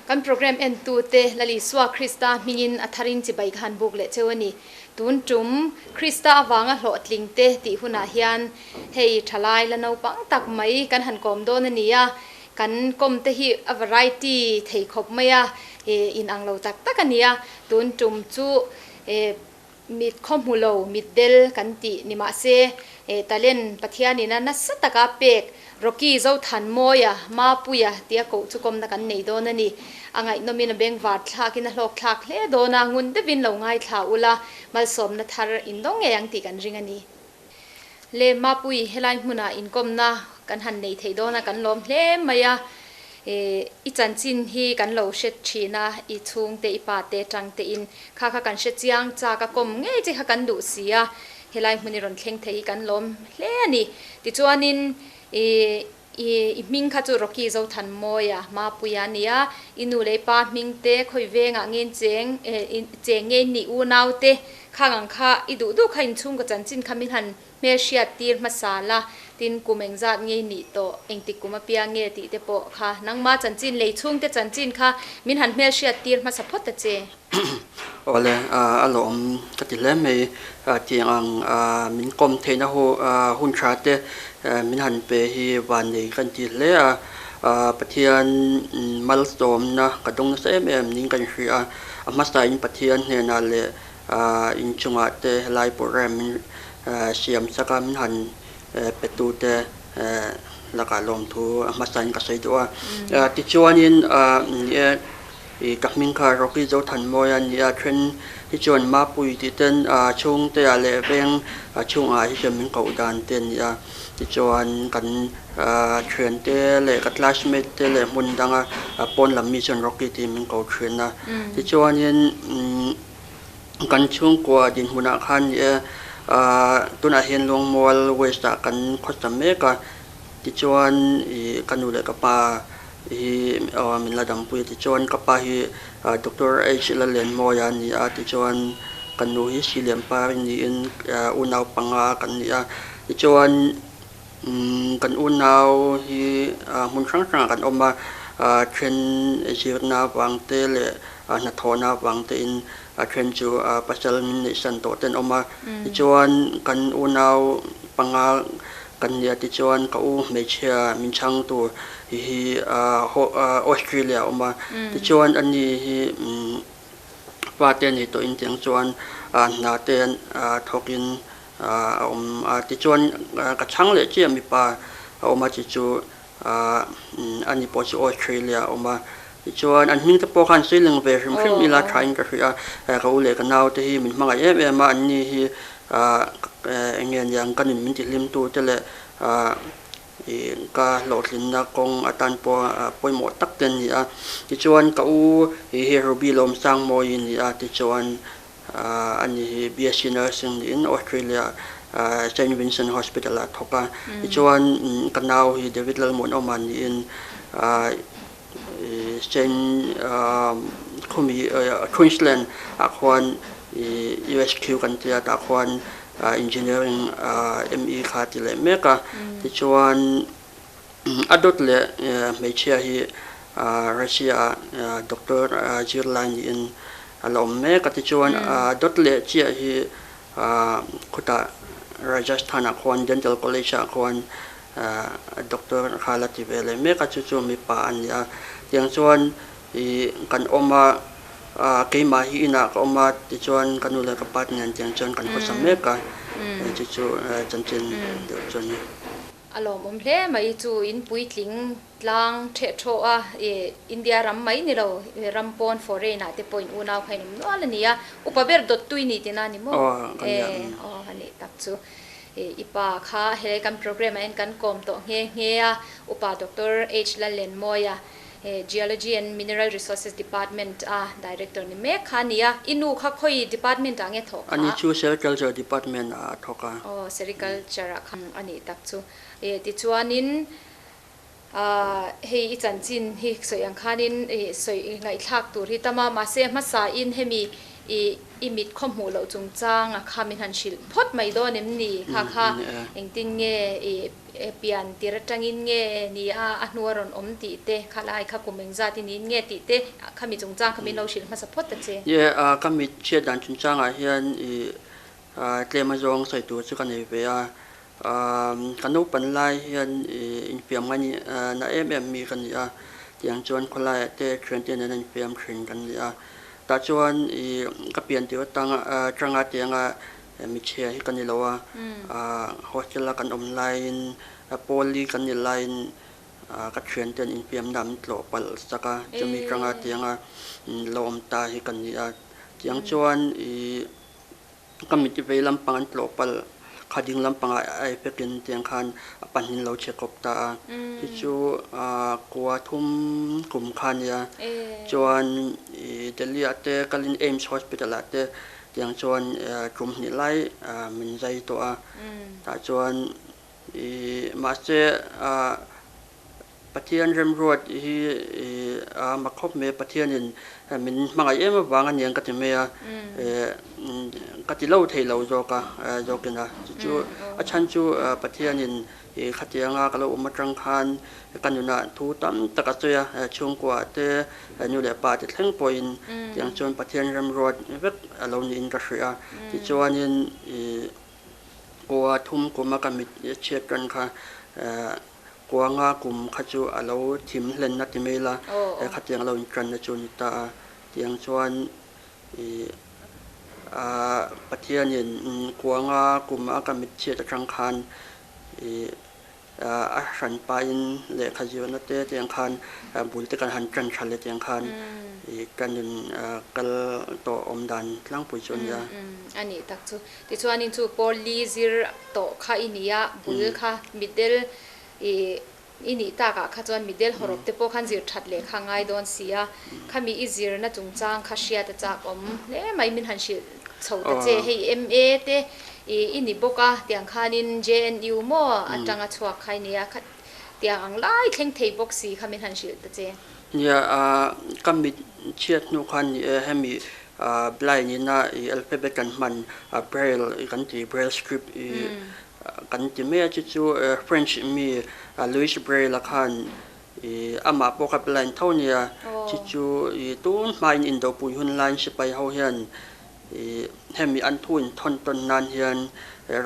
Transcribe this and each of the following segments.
Kan program entute Lal Isua Krista hmingin a tharin chibai ka han buk leh cheu a ni. Tun tum Krista avanga hlawhtling te tih hunah hian hei thalai la naupang tak mai kan han kawm dawn a ni a, kan kawm te hi a variety thei khawp mai a, in ang lo tak tak a ni a. Tun tum chu Mit khaw hmu lo, mit del kan tih ni mah se, talent Pathianin a nasa taka pek Rocky Zothanmawia, Mapuia tia koh chu kawmna kan nei dawn a ni. A ngaihnawmin a bengvar thlakin a hlawk thlak hle dawn a, ngun deuhin lo ngaithla ula, malsawmna thar in dawng ngei ang tih kan ring a ni. Le Mapui, helai hmunah inkawmna kan han nei thei dawn a, kan lawm hle mai a. I chanchin hi kan lo hre thin a, i chhungte, i pate tang tein kha kha kan hre chiang chak a, kawm ngei che kha kan duh si a, helai hmun i rawn thleng thei hi kan lawm hle a ni. Tichuanin i I hming kha chu Rocky Zothanmawia Mapuia a ni a, i nu leh i pa hming te, khawi vengah nge in cheng, cheng nge in nih unau te, khang ang kha i duh duh kha inchhungkaw chanchin kha min han hmelhriat tir hmasa la, tin kum engzat nge i nih tawh, engtik kum apiang nge tih te pawh kha nangma chanchin lei chhungte chanchin kha min han hmelhriat tir hmasa phawt ta che. Awle, a lawm ka ti hle mai. Tiang ang min kawm theihna hun tha te min han pe hi vannei kan ti hle a. Pathian malsawmna ka dawng nasa em em niin kan hria a. A hmasain Pathian hnenah leh inchungah te helai program min siam sak a, min han petute lakah lawmthu a hmasain ka sawi duh a. Tichuanin ni e. I ka hming kha Rocky Zothanmawia a ni a, then hi chuan Mapui tih ten chhungte ah leh veng chhungah hi chuan min koh dan te a ni a. Tichuan kan thiante leh ka classmate te leh hmun danga pawn lam mi chuan Rocky tiin min ko thin a. Tichuanin kan chhungkua dinhmunah khan ni e, tunah hian Luangmual West ah kan khawsa mek a, tichuan i ka nu leh ka pa hi min la dampui a tichuan ka pa hi Doctor H Lallenmawia a ni a tichuan ka nu hi Silianpari niin unau panga kan ni a tichuan kan unau hi hmun hrang hrangah kan awm a then zirna vang te leh hnathawhna vang te in a then chu pasal min neihsan tawh te an awm a tichuan kan unau panga Kan nia tichuan ka u hmeichhia min chhang tur hi Australia a awm a, tichuan ani hi pa te nei tawhin tiang chuan hna te thawkin a awm a, tichuan ka chhang leh chiah mipa a awm a chi chu ani pawh chu Australia a awm a, tichuan an hming te pawh khan sawi ve hrim hrim ila thain ka hria a, ka u leh ka nau te hi min hmangaih em em a, anni hi Eng nge niang ka nun min tihlim tu te leh ka hlawhtlinna kawng atan pawh pawimawh tak te an ni a. Tichuan ka u hi Ruby Lawmsangmawi a ni a, tichuan ani hi BSc Nursing niin Australia Saint Vincent Hospital ah a thawk a. Tichuan ka nau hi David Lalmuanawma niin Saint khumi Queensland ah khuan USQ kan tia tah khuan engineering ME kha ti leh mek a tichuan a dawt leh hmeichhia hi Russia ah doctor zirlai niin a la awm mek a tichuan a dawt leh chiah hi Khutah Rajasthan ah khuan Dental College ah khuan doctor kha la ti ve leh mek a, chu chu mipa a ni a. Tiang chuan ih kan awm a, keimah hi inah ka awm a tichuan ka nu leh ka pa te nen tiang chuan kan khawsa mek a, chu chu chanchin deuh chu a ni. A lawmawm hle mai chu in puitling tlang theh thawh a, ih India ram mai ni lo ram pawn foreign ah te pawh in unau kha in awm nual a ni a, upa ber dawt tui ni tina ni maw? Aw e aw a nih tak chu ih i pa kha he kan program ah hian kan kawm tawh nghe nghe a, upa Doctor H Lallenmawia ih Geology and Mineral Resources Department a Director ni mek kha a ni a, i nu kha khawi department ah nge thawh kha? Ani chu Sericulture Department ah a thawk a. Aw Sericulture ah kha a nih tak chu ih tichuanin Hei i chanchin hi sawi ang khanin i sawi ngaihthlak tur hi tam a, mahse hmasa in hemi i i mit khaw hmuh loh chungchang a kha min han hrilh phawt mai dawn em ni? Kha kha engtin nge i pian tir atangin nge ni a, a hnu a rawn awm tih te, kha lai kha kum engzat i niin nge tih te kha mi chungchang kha min lo hrilh hmasa phawt ta che. Ye, ka mit chhiat dan chungchangah hian i tlem azawng sawi tur chu ka nei ve a, Ka naupan lai hian infiam ngai na em em mi ka ni a, tiang chuan khawlaiah te thiante nen a infiam thin kan ni a. Tah chuan ka pian tir atanga atanga tianga michhia hi ka ni lo a, hostel a kan awm laiin pawli kan ni laiin ka thiante an infiamna an tlawh palh sak a, chumi atanga tianga lo awm ta hi ka ni a. Tiang chuan Ka mit vei lampang an tlawh palh kha ding lampangah a effect in tiang khan a pahnih lo chhe kawp ta a. Hi chu kua thum kum kha nia. Chuan i Delhi ah te kalin AIIMS hospital ah te tiang chuan tum hnih lai min zai tawh a. Tah chuan i mahse Pathian remruat hi a mak khawp mai a, Pathianin min hmangaih em avang a niang ka ti mai a, ka ti lo thei lo zawk a, zawkin a. Chu chu a chhan chu Pathianin khatianga ka lo awm atang khan ka nunah thu tam tak a sawi a, chhungkua te, nu leh pa te thleng pawhin tiang chuan Pathian remruat vek a lo niin ka hria a. Tichuanin kua thum kuma ka mit chhiat tan kha Kuanga kum kha chu a lo thim hlen a ti mai la, he khatiang a lo intanna chu a ni ta a. Tiang chuan ih ah Pathianin kuanga kum a ka mit chhiat atang khan ih a hran pahin lehkha zirna te tiang khan bul te kan han tan tha leh tiang khan ih kan in kal tawh awm dan tlangpui chu a nia. A nih tak chu. Tichuanin chu pawl li zir tawh kha i ni a, bul kha mitdel i i nih takah kha chuan mitdel hawrawp te pawh khan zir that leh kha ngai dawn si a, khami i zirna chungchang kha hriat a chak awm hle mai min han hrilh chho ta che, hei MA te i i ni bawk a, tiang khanin JNU maw atanga chhuak kha i ni a, kha tiang ang lai thleng thei bawk si kha min han hrilh ta che. Nia, ka mit chhiat hnu khan ni e, hemi Blind ina i alphabet kan hman Braille kan ti, Braille script i kan ti mai a, chu chu French mi Louis Braille a khan i amah pawh kha blind tho nia, chu chu i tun hmain indopui hun laiin sipai ho hian i hemi an thu in thawn tawn nan hian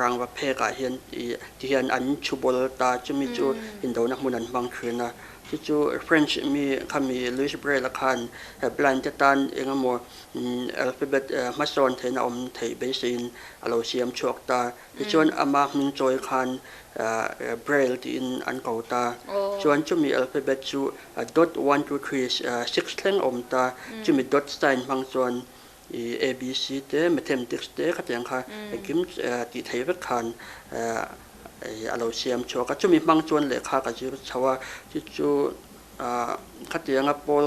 rangva phek ah hian i ti hian an chhu bawl ta, chumi chu indona hmun an hmang thin a. Chu chu French mi khami Louis Braille a khan blind te tan engemaw alphabet hmasawn theihna awm theih beiseiin a lo siam chhuak ta. Tichuan ama hming chawi khan Braille tiin an ko ta. Chuan chumi alphabet chu dot one two three six thleng a awm ta. Chumi dot sign hmang chuan i ABC te mathematics te khatiang kha engkim tih theih vek khan a lo siam chhuak a. Chumi hmang chuan lehkha ka zir chho a, chu chu khatianga pawl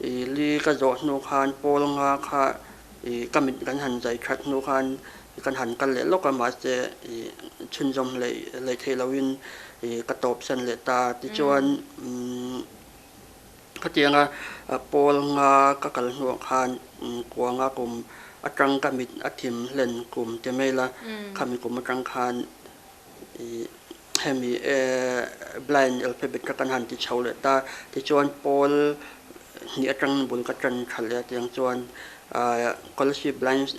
i li ka zawh hnu khan pawl nga kha i ka mit kan han zai that hnu khan kan han kal leh lawk a, mahse i chhunzawm leh leh theih loin i ka tawpsan leh ta. Tichuan Khatianga pawl nga ka kal hnuah khan kuanga kum atang ka mit a thim hlen kum ti mai la, khami kum atang khan ih hemi blind alphabet kha kan han ti chho leh ta. Tichuan pawl hnih atang bul ka tan tha leh a tiang chuan Kolasib blind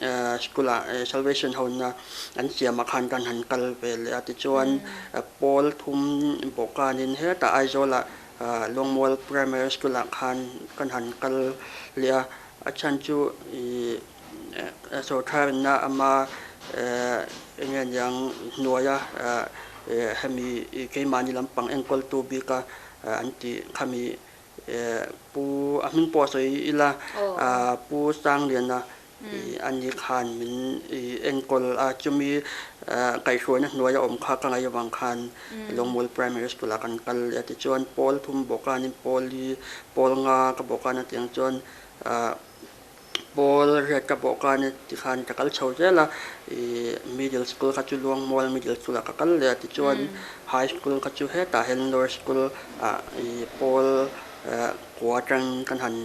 school ah Salvation hona an siamah khan kan han kal ve leh a. Tichuan pawl thum bawhkanin hetah Aizawl ah Lawngmual Primary School ah khan kan han kal leh a, a chhan chu ih sawrkharinna ama eng nge niang hnuaia hemi keimahni lampang enkawltu bika an tih khami pu a hming pawh a sawi ila Pu Sangliana Ani khan min enkawl a, chumi kaihhruaina hnuaia awm kha ka ngaih avang khan Lawngmual Primary School ah kan kal leh a, tichuan pawl thum bawkanin pawl hi pawl nga ka bawhkan a tiang chuan pawl riat ka bawhkan a tikhan ka kal chho zel a, Middle School kha chu Luangmual Middle School ah ka kal leh a, tichuan High School kha chu hetah hian Lower School ah pawl. kua atang kan han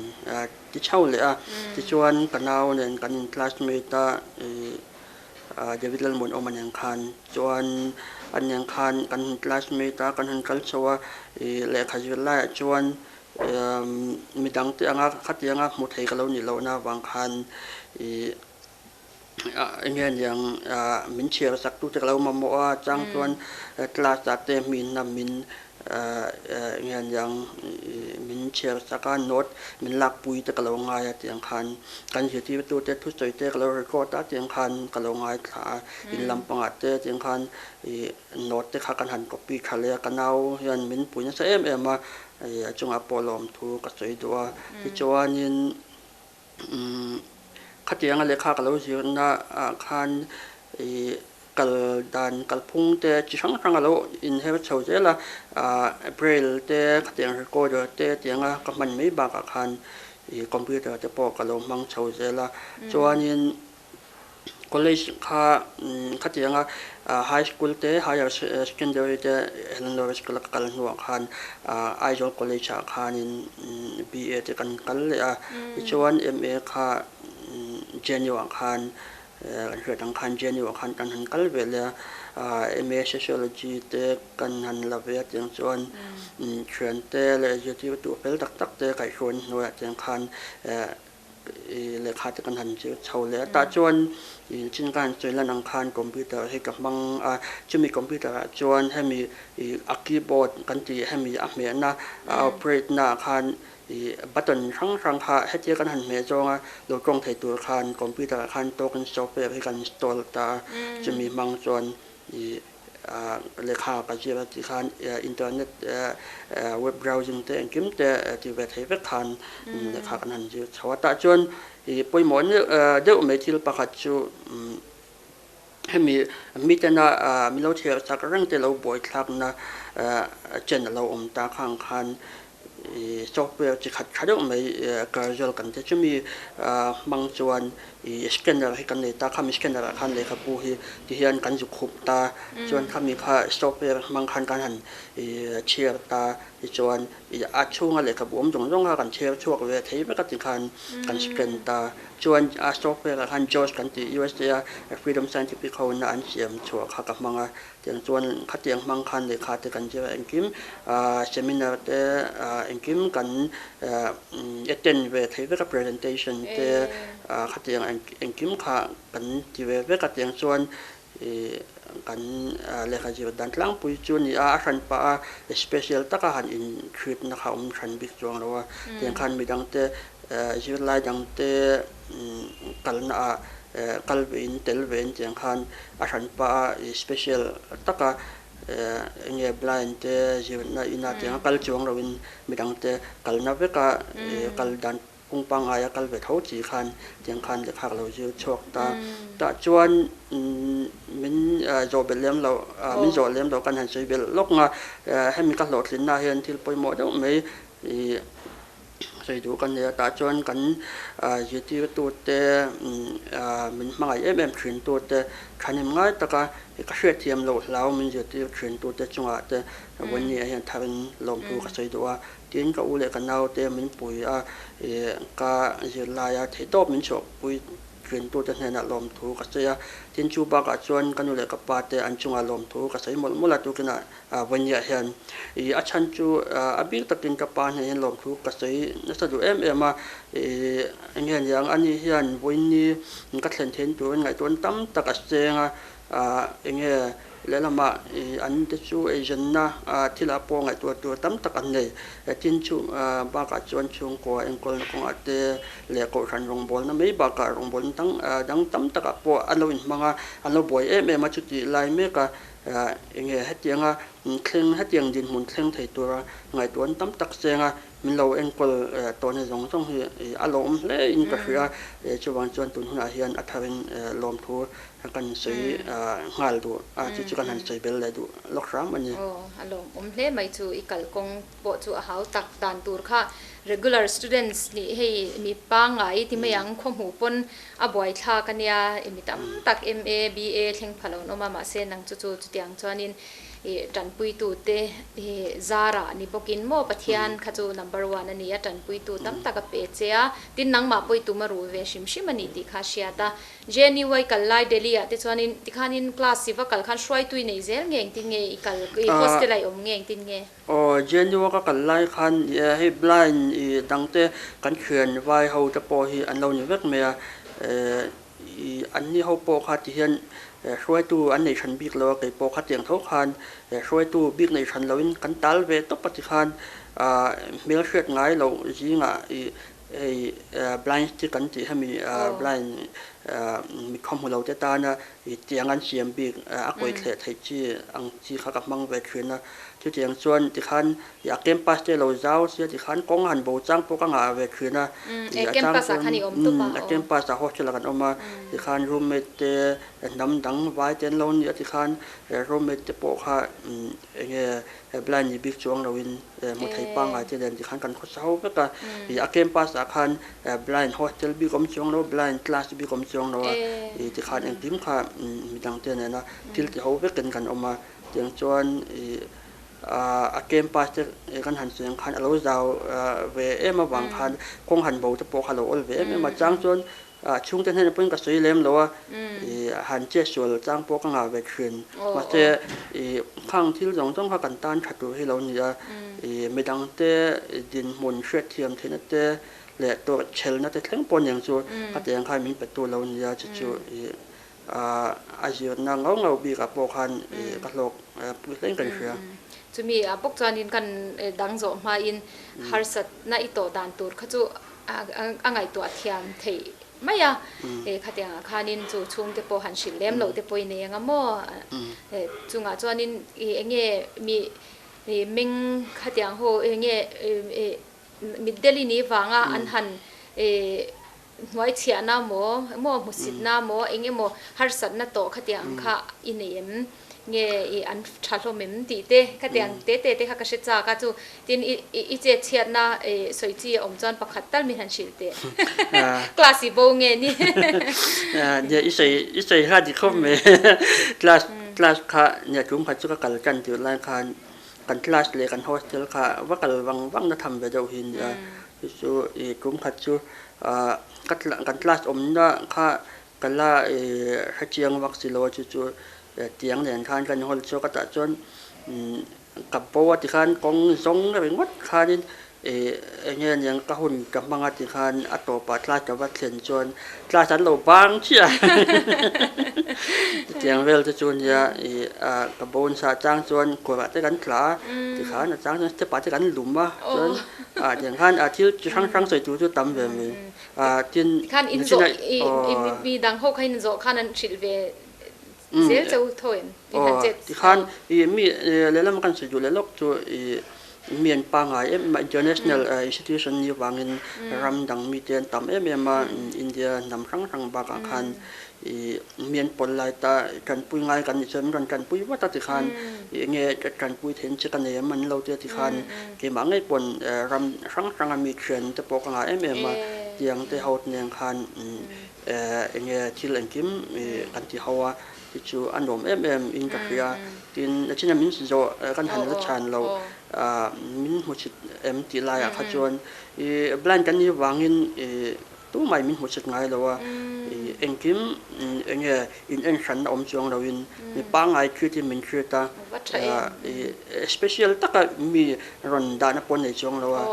ti chho leh a. Tichuan ka nau nen kan in classmate a ih David Lalmuanawma nen khan chuan a nen khan kan han classmate a kan han kal chho a ih lehkha zir laiah chuan midangte anga khatianga hmu thei ka lo nih lohna avang khan ih Eng nge niang min chhiar sak tu te ka lo mamawh a chang chuan class ah te hmin a min eng nge niang min chhiar sak a note min lak pui te ka lo ngai a tiang khan kan zirtirtu te thusawi te ka lo record a tiang khan ka lo ngaithla a in lampangah te tiang khan ih note te kha kan han copy tha leh a ka nau hian min pui nasa em em a a chungah pawh lawmthu ka sawi duh a tichuanin. Khatianga lehkha ka lo zirna ah khan ih kal dan kalphung te chi hrang hrang a lo inher chho zel a, ah braille te khatiang recorder te tianga ka hman mai bakah khan ih computer te pawh ka lo hmang chho zel a chuanin. College kha khatianga high school te higher secondary te Helen Lawrence School a ka kal hnuah khan Aizawl College ah khanin BA te kan kal leh a tichuan MA kha JNU ah khan kan hriat ang khan JNU ah khan kan han kal ve leh a MA Sociology te kan han la ve a tiang chuan thiante leh zirtirtu fel tak tak te kaihhruaina hnuaiah tiang khan Lehkha te kan han zir chho leh a, tah chuan chin ka han sawi lan ang khan computer hi ka hmang a, chumi computer ah chuan hemi ih a keyboard kan tih hemi a hmehna a operate na ah khan ih button hrang hrang kha hetia kan han hmeh zawng a lo tawng thei tur khan computer ah khan tawkin software hi kan install ta a, chumi hmang chuan ih Lehkha ka zir a tih khan internet web browsing te engkim te ti ve thei vek khan lehkha kan han zir chho a. Tah chuan ih pawimawh deuh mai thil pakhat chu hemi mitena min lo chhiar chak reng te lo buaithlakna chen a lo awm ta khang khan Ih software chi khat tha deuh mai Cursor kan ti chumi hmang chuan ih scanner hi kan nei ta khami scanner ah khan lehkhabu hi ti hian kan zu khup ta chuan khami kha software hmang khan kan han ih chhiar ta tichuan ih a chhunga lehkhabu awm zawng zawng kha kan chhiar chhuak ve thei vek a ti khan kan scan ta chuan a software ah khan JAWS kan tih USA a Freedom Scientific ho na an siam chhuah kha ka hmang a. Tiang chuan khatiang hmang khan lehkha te kan zir a engkim seminar te engkim kan attend ve thei vek a presentation te khatiang engkim kha kan ti ve vek a tiang chuan kan lehkha zir dan tlangpui chu a ni a a hran pah a special taka han in treat na kha awm hran bik chuang lo a tiang khan midang te zirlai dang te kalna ah kal ve in tel ve in tiang khan a hran pah a special taka eng nge blind te zirna ina tiang a kal chuang lo in midang te kalna veka kal dan kawng pangngai a kal ve tho chi khan tiang khan lehkha ka lo zir chhuak ta tah chuan min zawh belh lem loh min zawh lem loh kan han sawi belh lawk nga hemi ka hlawhtlinna hian thil pawimawh deuh mai ih. Sawi duh ka nia tah chuan kan zirtirtute min hmangaih em em thintute thahnem ngai taka ka hriatthiam loh hlau min zirtir thintute chungah te Vawini-ah hian tharin lawmthu ka sawi duh a, tin ka u leh ka naute min pui a ka zirlaia theihtawp min chhuahpui Tlintute hnenah lawmthu ka sawi a, tin chu bakah chuan ka nu leh ka pa te an chungah lawmthu ka sawi mawlh mawlh a tukinah Vawniah hian ih a chhan chu a bik takin ka pa hneh hian lawmthu ka sawi nasa duh em em a, ih eng nge niang ani hian Vawini ka thlen theih turin ngaihtuahna tam tak a seng a, eng nge Lehlamah an te chu eizawnna thilah pawh ngaihtuah tur tam tak an nei. Tin chu bakah chuan chhungkua enkawlna kawngah te leh kohhran rawngbawlna mai bakah rawngbawlna dang dang tam takah pawh an lo inhmang a, an lo buai em em a. Chutih lai meka eng nge hetianga thleng hetiang dinhmun thleng thei tura ngaihtuahna tam tak cheng a min lo enkawl tawhna zawng zawng hi a lawm hle in ka hria. Chuvang chuan tun hunah hian a tharin lawmthu Kan sawi nghal duh a, chu chu kan han sawi bel leh duh lawk hram a ni. Aw, a lawmawm hle mai chu i kalkawng pawh chu a hau tak dan tur kha regular students nih hei mi pangngai ti mai ang khaw hmuh pawn a buai thlak a nia i mi tam tak MA, BA thleng pha lo an awm a mahse nang chu chu chutiang chuanin I tanpuitute hi zarah ni bawkin maw Pathian kha chu number one a ni a, tanpuitu tam tak a pe che a, tin nangmah pawh i tum a ruh ve hrim hrim a ni tih kha a hriat a. JNU i kal lai Delhi ah te chuanin tikhanin class i va kal khan hruaitu i nei zel nge engtin nge i kal i hostel ah i awm nge engtin nge? Aw, JNU a ka kal lai khan hei blind i dangte kan thian vai ho te pawh hi an lo ni vek mai a, I anni ho pawh kha ti hian hruaitu an nei hran bik lo a, kei pawh khatiang tho khan hruaitu bik nei hran loin kan tal ve tawp a ti khan hmelhriat ngai loh zingah i hei blind stick kan tih hemi blind mitkhawm hmu lo te tana i tiang an siam bik a kawi thleh theih chi ang chi kha ka hmang ve thin a, chutiang chuan tikhan I a campus te lo zau sia tikhan kawng han bo chang pawh ka ngah ve thin a. I a campus ah khan i awm tawp a A campus ah hostel ah kan awm a tikhan roommate te hnam dang vai te an lo ni a tikhan roommate te pawh kha enge blind ni bik chuang loin hmu thei pangngai te nen tikhan kan khawsa ho vek a. I a campus ah khan blind hostel bik awm chuang lo blind class bik awm chuang lo a i tikhan engkim kha midang te nena thil ti ho vekin kan awm a tiang chuan i A campus te kan han sawi ang khan a lo zau ve em avang khan kawng han bo te pawh kha a lo awl ve em em a. Chang chuan chhungte hnenah pawhin ka sawi lem lo a, han che sual chang pawh ka ngah ve thin. Mahse khang thil zawng zawng kha kan tan tha tur hi lo ni a, midangte dinhmun hriatthiam theihna te leh tawrhchhelna te thleng pawh aniang chu khatiang khan min petu lo ni a, chu chu A zirna ngau ngau bikah pawh khan ka hlawk pui hlein kan hria. Chumi ah bawk chuanin kan dang zawh hmain harsatna i tawh dan tur kha chu a ngaihtuah thiam theih mai a. Khatiangah khanin chu chhungte pawh han hrilh lem loh te pawh i nei ang a maw? Chungah chuanin eng nge mi meng khatiang ho eng nge mitdel i nih vanga an han Hnuaichhiahna maw, emaw hmusitna maw, eng emaw harsatna tawh khatiang ang kha i nei em? Nge i an tha hlawm em tih te khatiang te te te kha ka hre chak a, chu tin i i chet chhiatna sawi chi a awm chuan pakhat tal min han hrilh teh. Class i bo nge ni? Nia i sawi i sawi hla dik khawp mai. Class class kha nia tum khat chu ka kal tan tirh lai khan kan class leh kan hostel kha va kal vang vang na tham ve deuh hi nia. Chu chu i tum khat chu ka kan class awmna kha ka la i hrechiang vak si lo a chu chu tiang nen khan kan hawl chhuak a tah chuan ka bo a tikhan kawng zawng ringawt khanin ih eng nge niang ka hun ka hmang a tikhan a tawpah class ka va thlen chuan class an lo bang chiah a chutiang vel te chu nia ih ka bo nasa chang chuan kawrah te kan tla a tikhan a chang chuan step ah te kan lum a chuan Ah tiang khan ah thil chi hrang hrang sawi tur chu tam ve mai. Ah tin Khan in zawh i mi dang ho kha in zawh khan an hrilh ve zel cheu tho em? In han chet. Tikhan i mi lehlam kan sawi duh leh lawk chu i mi an pangngai em em a international institution ni vangin ram dang mite an tam em em a India hnam hrang hrang bakah khan I mian pawl lai ta tanpui ngai kan nih chuan min rawn tanpui vat a tikhan i enge tanpui theih che ka nei em an lo tia tikhan keimah ngei pawn ram hrang hranga mi thian te pawh ka ngah em em a tiang te ho nen khan enge thil engkim kan ti ho a ti chu a nuam em em in ka hria tin nachina min zawh kan han la chhan lo min hmu chhit em tih laiah kha chuan i blind kan nih vangin i Tumah min hmu chhet ngai lo a, engkim enge in en hranna awm chuang loin mi pangngai treat in min treat a, special taka mi rawn dahna pawh nei chuang lo a,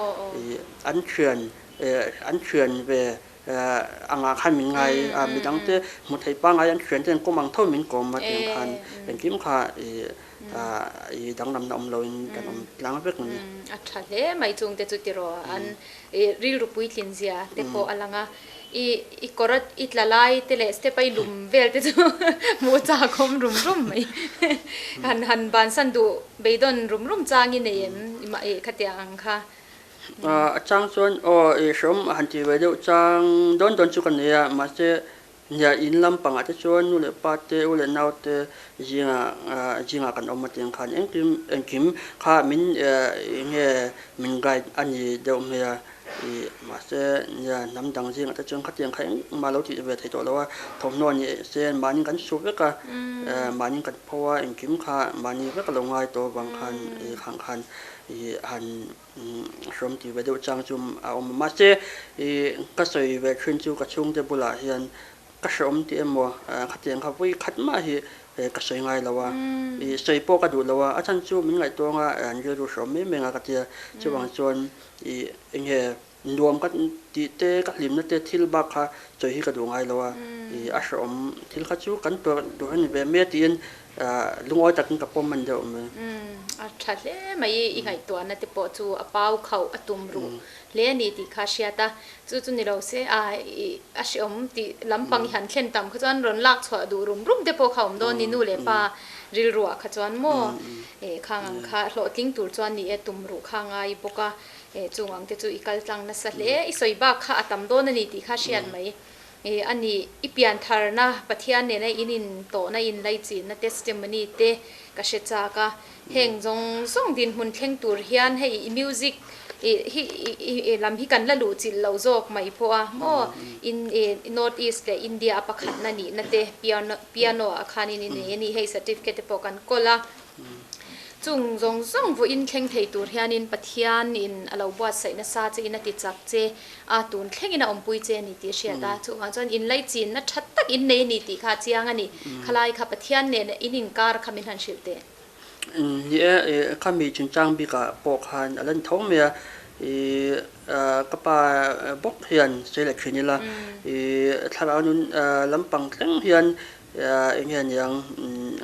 an thian an thian ve angah khan min ngai a, midangte hmu thei pangngai an thian ten kawm ang tho min kawm a tiang khan engkim kha i danglamna awm loin kan awm tlang vek a ni. A tha hle mai chungte chu tiraw an I rilru puitlin zia te pawh a lang a, i i kawr a i tla lai te leh step a i lum vel te chu hmuh chak awm rum rum mai. Han han bansan duh beidawn rum rum chang i nei em i khatiang ang kha. A chang chuan aw i hreawm han ti ve deuh chang dawn dawn chu ka nei a, mahse Nia, in lampangah te chuan nu leh pa te, u leh nau te zingah zingah kan awm a tiang khan engkim engkim kha min eng nge min guide a ni deuh mai a. I mahse nia hnam dang zingah te chuan khatiang kha engmah lo tih ve thei tawh lo a, thawmhnaw ni se mahni kan su vek a, mahni kan pho a, engkim kha mahni vek a lo ngai tawh avang khan i khang khan i han hrawm tih ve deuh chang chu a awm a. Mahse i ka sawi ve thin chu ka chhungte bulah hian Ka hrehawm tih emaw khatiang kha vawi khat mah hi ka sawi ngai lo a, i sawi pawh ka duh lo a, a chhan chu min ngaihtuang a an rilru hrehawm mai mai anga ka tia, chuvang chuan i enge nuam ka tih te ka hlimna te thil bak kha sawi hi ka duh ngai lo a, i a hrehawm thil kha chu kan tuar tur a ni ve mai a tiin lungawi takin ka pawm hman deuh mai. A tha hle mai i ngaihtuahna te pawh chu a pau khauh a tum ruh hle a ni tih kha a hriat a, Chu chu ni lo se, a i a hreawm tih lampang i han thlen tam kha chuan rawn lak chhuah duh rum rum te pawh kha awm dawn ni nu leh pa rilruah kha chuan maw eh khang ang kha hlawhtling tur chuan ni e tum ruh kha ngai bawk a, eh chung ang te chu i kal tlang nasa hle, i sawi bak kha a tam dawn a ni tih kha hriat mai eh a ni, i pian tharna Pathian nena in in tawhna in laichinna testimony te ka hre chak a, Heng zawng zawng dinhmun thleng tur hian hei i music hi i lam hi kan la luh chilh lo zawk mai pawh a maw in North East leh India a pakhatna nihna te piano piano ah khanin i nei a ni hei certificate te pawh kan kawl a chung zawng zawng vawiin thleng thei tur hianin Pathian in a lo buatsaih nasa che in a ti chak che a tun thlengin a awmpui che a ni tih a hriat a chuvang chuan inlaichinna tha tak in nei a ni tih kha a chiang a ni khalai kha Pathian nen in inkar kha min han hrilh teh. Ni e, khami chungchang bikah pawh khan a la ni tho mai a, i ka pa bawk hian sawi leh thin ila, i thlarau nun lampang thleng hian eng nge niang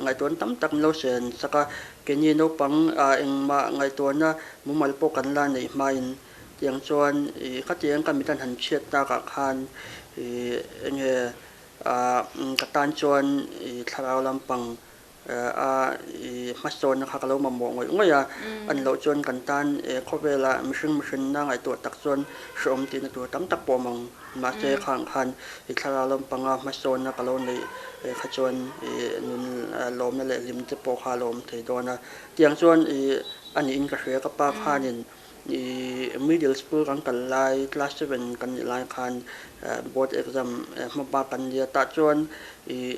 ngaihtuahna tam tak min lo sen sak a, keini naupang engmah ngaihtuahna mumal pawh kan la neih hmain tiang chuan i khatiang ka mit an han chhiat takah khan i eng nge ka tan chuan i thlarau lampang A i hmasawnna kha ka lo mamawh ngawih ngawih a, a ni loh chuan kan tan khawvela mihring mihrinna ngaihtuah tak chuan hrehawm tihna tur tam tak pawh awm ang. Mahse khang khan i thlarau lampanga hmasawnna ka lo neih kha chuan i nun lawmna leh hlim te pawh kha a lo awm thei dawn a. Tiang chuan i a niin ka hria ka pa khanin i middle school kan kal lai class seven kan nih lai khan board exam hma bak kan nia tah chuan i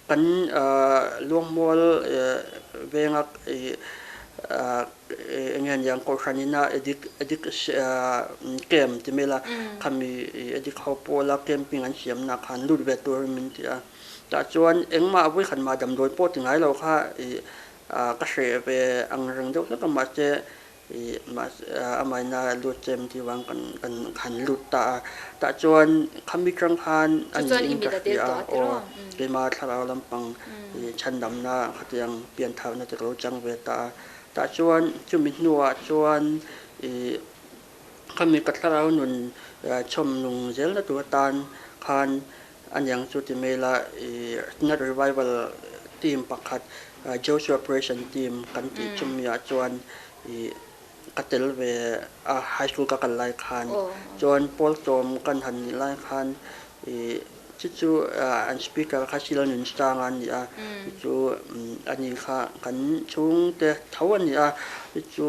Kan Luangmual venga eng nge niang Kohhran ina addict addict camp ti mai la khami addict ho pawla camping an siamna khan lut ve turin min ti a. Tah chuan engmah vawikhat mah damdawi pawh ti ngai lo kha ka hreh ve ang reng deuh hlek a mahse I mahse amaina lut chem tih vang kan kan han lut ta a, tah chuan khami tang khan a niin ka hria a, aw keima thlarau lampang i chhandamna khatiang piantharna te ka lo chang ve ta a, tah chuan chumi hnuah chuan i khami ka thlarau nun chhawm nung zelna tur atan khan aniang chu ti mai la i Synod Revival team pakhat Joshua Operation team kan tih chumi ah chuan i ka tel ve a high school ka kal lai khan chuan pawl sawm kan han nih lai khan i chu chu an speaker kha Sila Nunsanga a ni a chu chu ani kha kan chhungte tho a ni a chu chu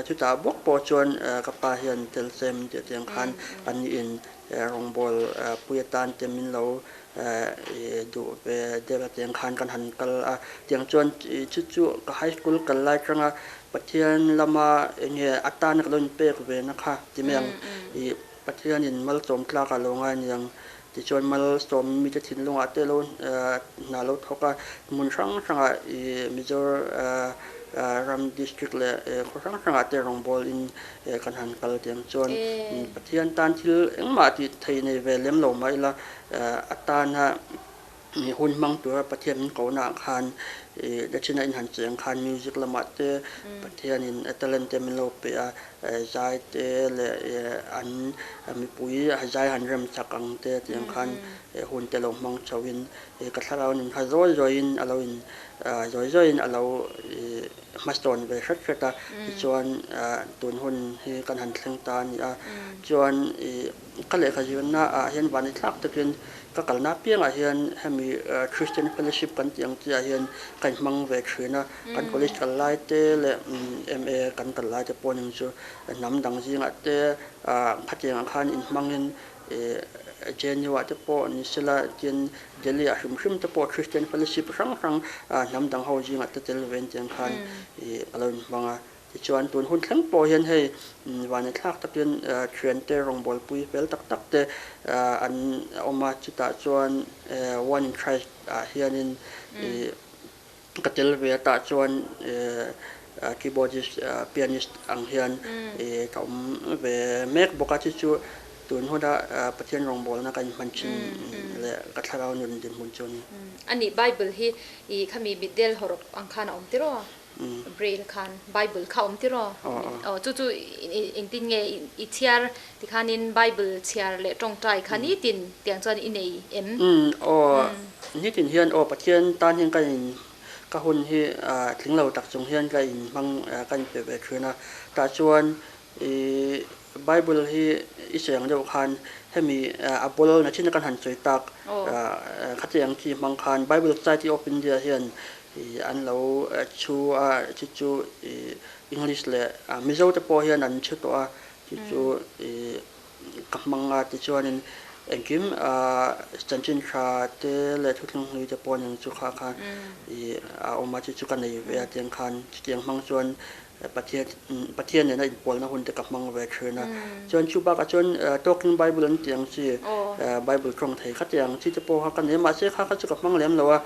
chutah bawk pawh chuan ka pa hian tel se min tih atiang khan an in Rawngbawl pui atan te min lo duh ve deuh a tiang khan kan han kal a, tiang chuan chu chu ka high school kal lai atanga Pathian lama eng nge atana ka lo inpek ve na kha ti mai ang i Pathianin malsawm tlak a lo ngai aniang tichuan malsawm mite thinlungah te lo hna lo thawk a, hmun hrang hrangah i Mizo ram district leh khaw hrang hrangah te rawngbawl in kan han kal tiang chuan Pathian tan thil engmah tih thei nei ve lem lo mah ila a tana hun hmang tura Pathian min kohna ah khan Dachina in han cheng khan music lamah te Pathianin talent te min lo pe a, zai te leh an mipui zai han rem chak ang te tiang khan hun te lo hmang chhoin ka thlarau nun kha zawi zawiin a lo in zawi zawiin a lo hmasawn ve hret hret a, tichuan tun hun hi kan han thleng ta a ni a, chuan ih ka lehkha zirna ah hian vanithlak takin ka kalna apiangah hian hemi Christian Fellowship kan tih ang chiah hian ka ka inhmang ve thin a, kan college kal lai te leh MA kan kal lai te pawh ning chu hnam dang zingah te khatiang ah khan inhmangin JNU ah te pawh ni sela tin Delhi ah hrim hrim te pawh Christian fellowship hrang hrang hnam dang ho zingah te tel ve in tiang khan ka lo inhmang a. Tichuan tun hun thleng pawh hian hei vanethlak takin thiante rawngbawlpui fel tak tak te an awm a, chutah chuan One in Christ ah hianin ka tel ve a, tah chuan keyboardist, pianist ang hian ka awm ve mek bawk a, chu chu tun huna Pathian rawngbawlna ka inhman thin leh ka thlarau nun dinhmun chu a ni. A nih Bible hi i khami mitdel hawrawp ang khan a awm tiraw? Braille khan Bible kha awm tiraw? Aw chu chu engtin nge i chhiar tikhanin Bible chhiar leh tawngtai kha nitin tiang chuan i nei em? Aw nitin hian aw Pathian tan hian ka in ka hun hi tling lo tak chung hian ka in hmang ka in pe ve thin a, tah chuan i Bible hi i sawi ang deuh khan hemi a ball na thin a kan han sawi tak khatiang chi hmang khan Bible Society of India hian I an lo chhu a, chu chu i English leh Mizo te pawh hian an chhu tawh a, chu chu i ka hmang a tichuanin engkim chanchin tha te leh thuthlung hlui te pawh nen chu kha kha i a awm a, chu chu ka nei ve a tiang khan chutiang hmang chuan Pathian Pathian nena inpawlna hun te ka hmang ve thin a. Chuan chu bakah chuan Talking Bible an tih ang chi Bible tawng thei kha tih ang chi te pawh kha ka nei a, mahse kha kha chu ka hmang lem lo a,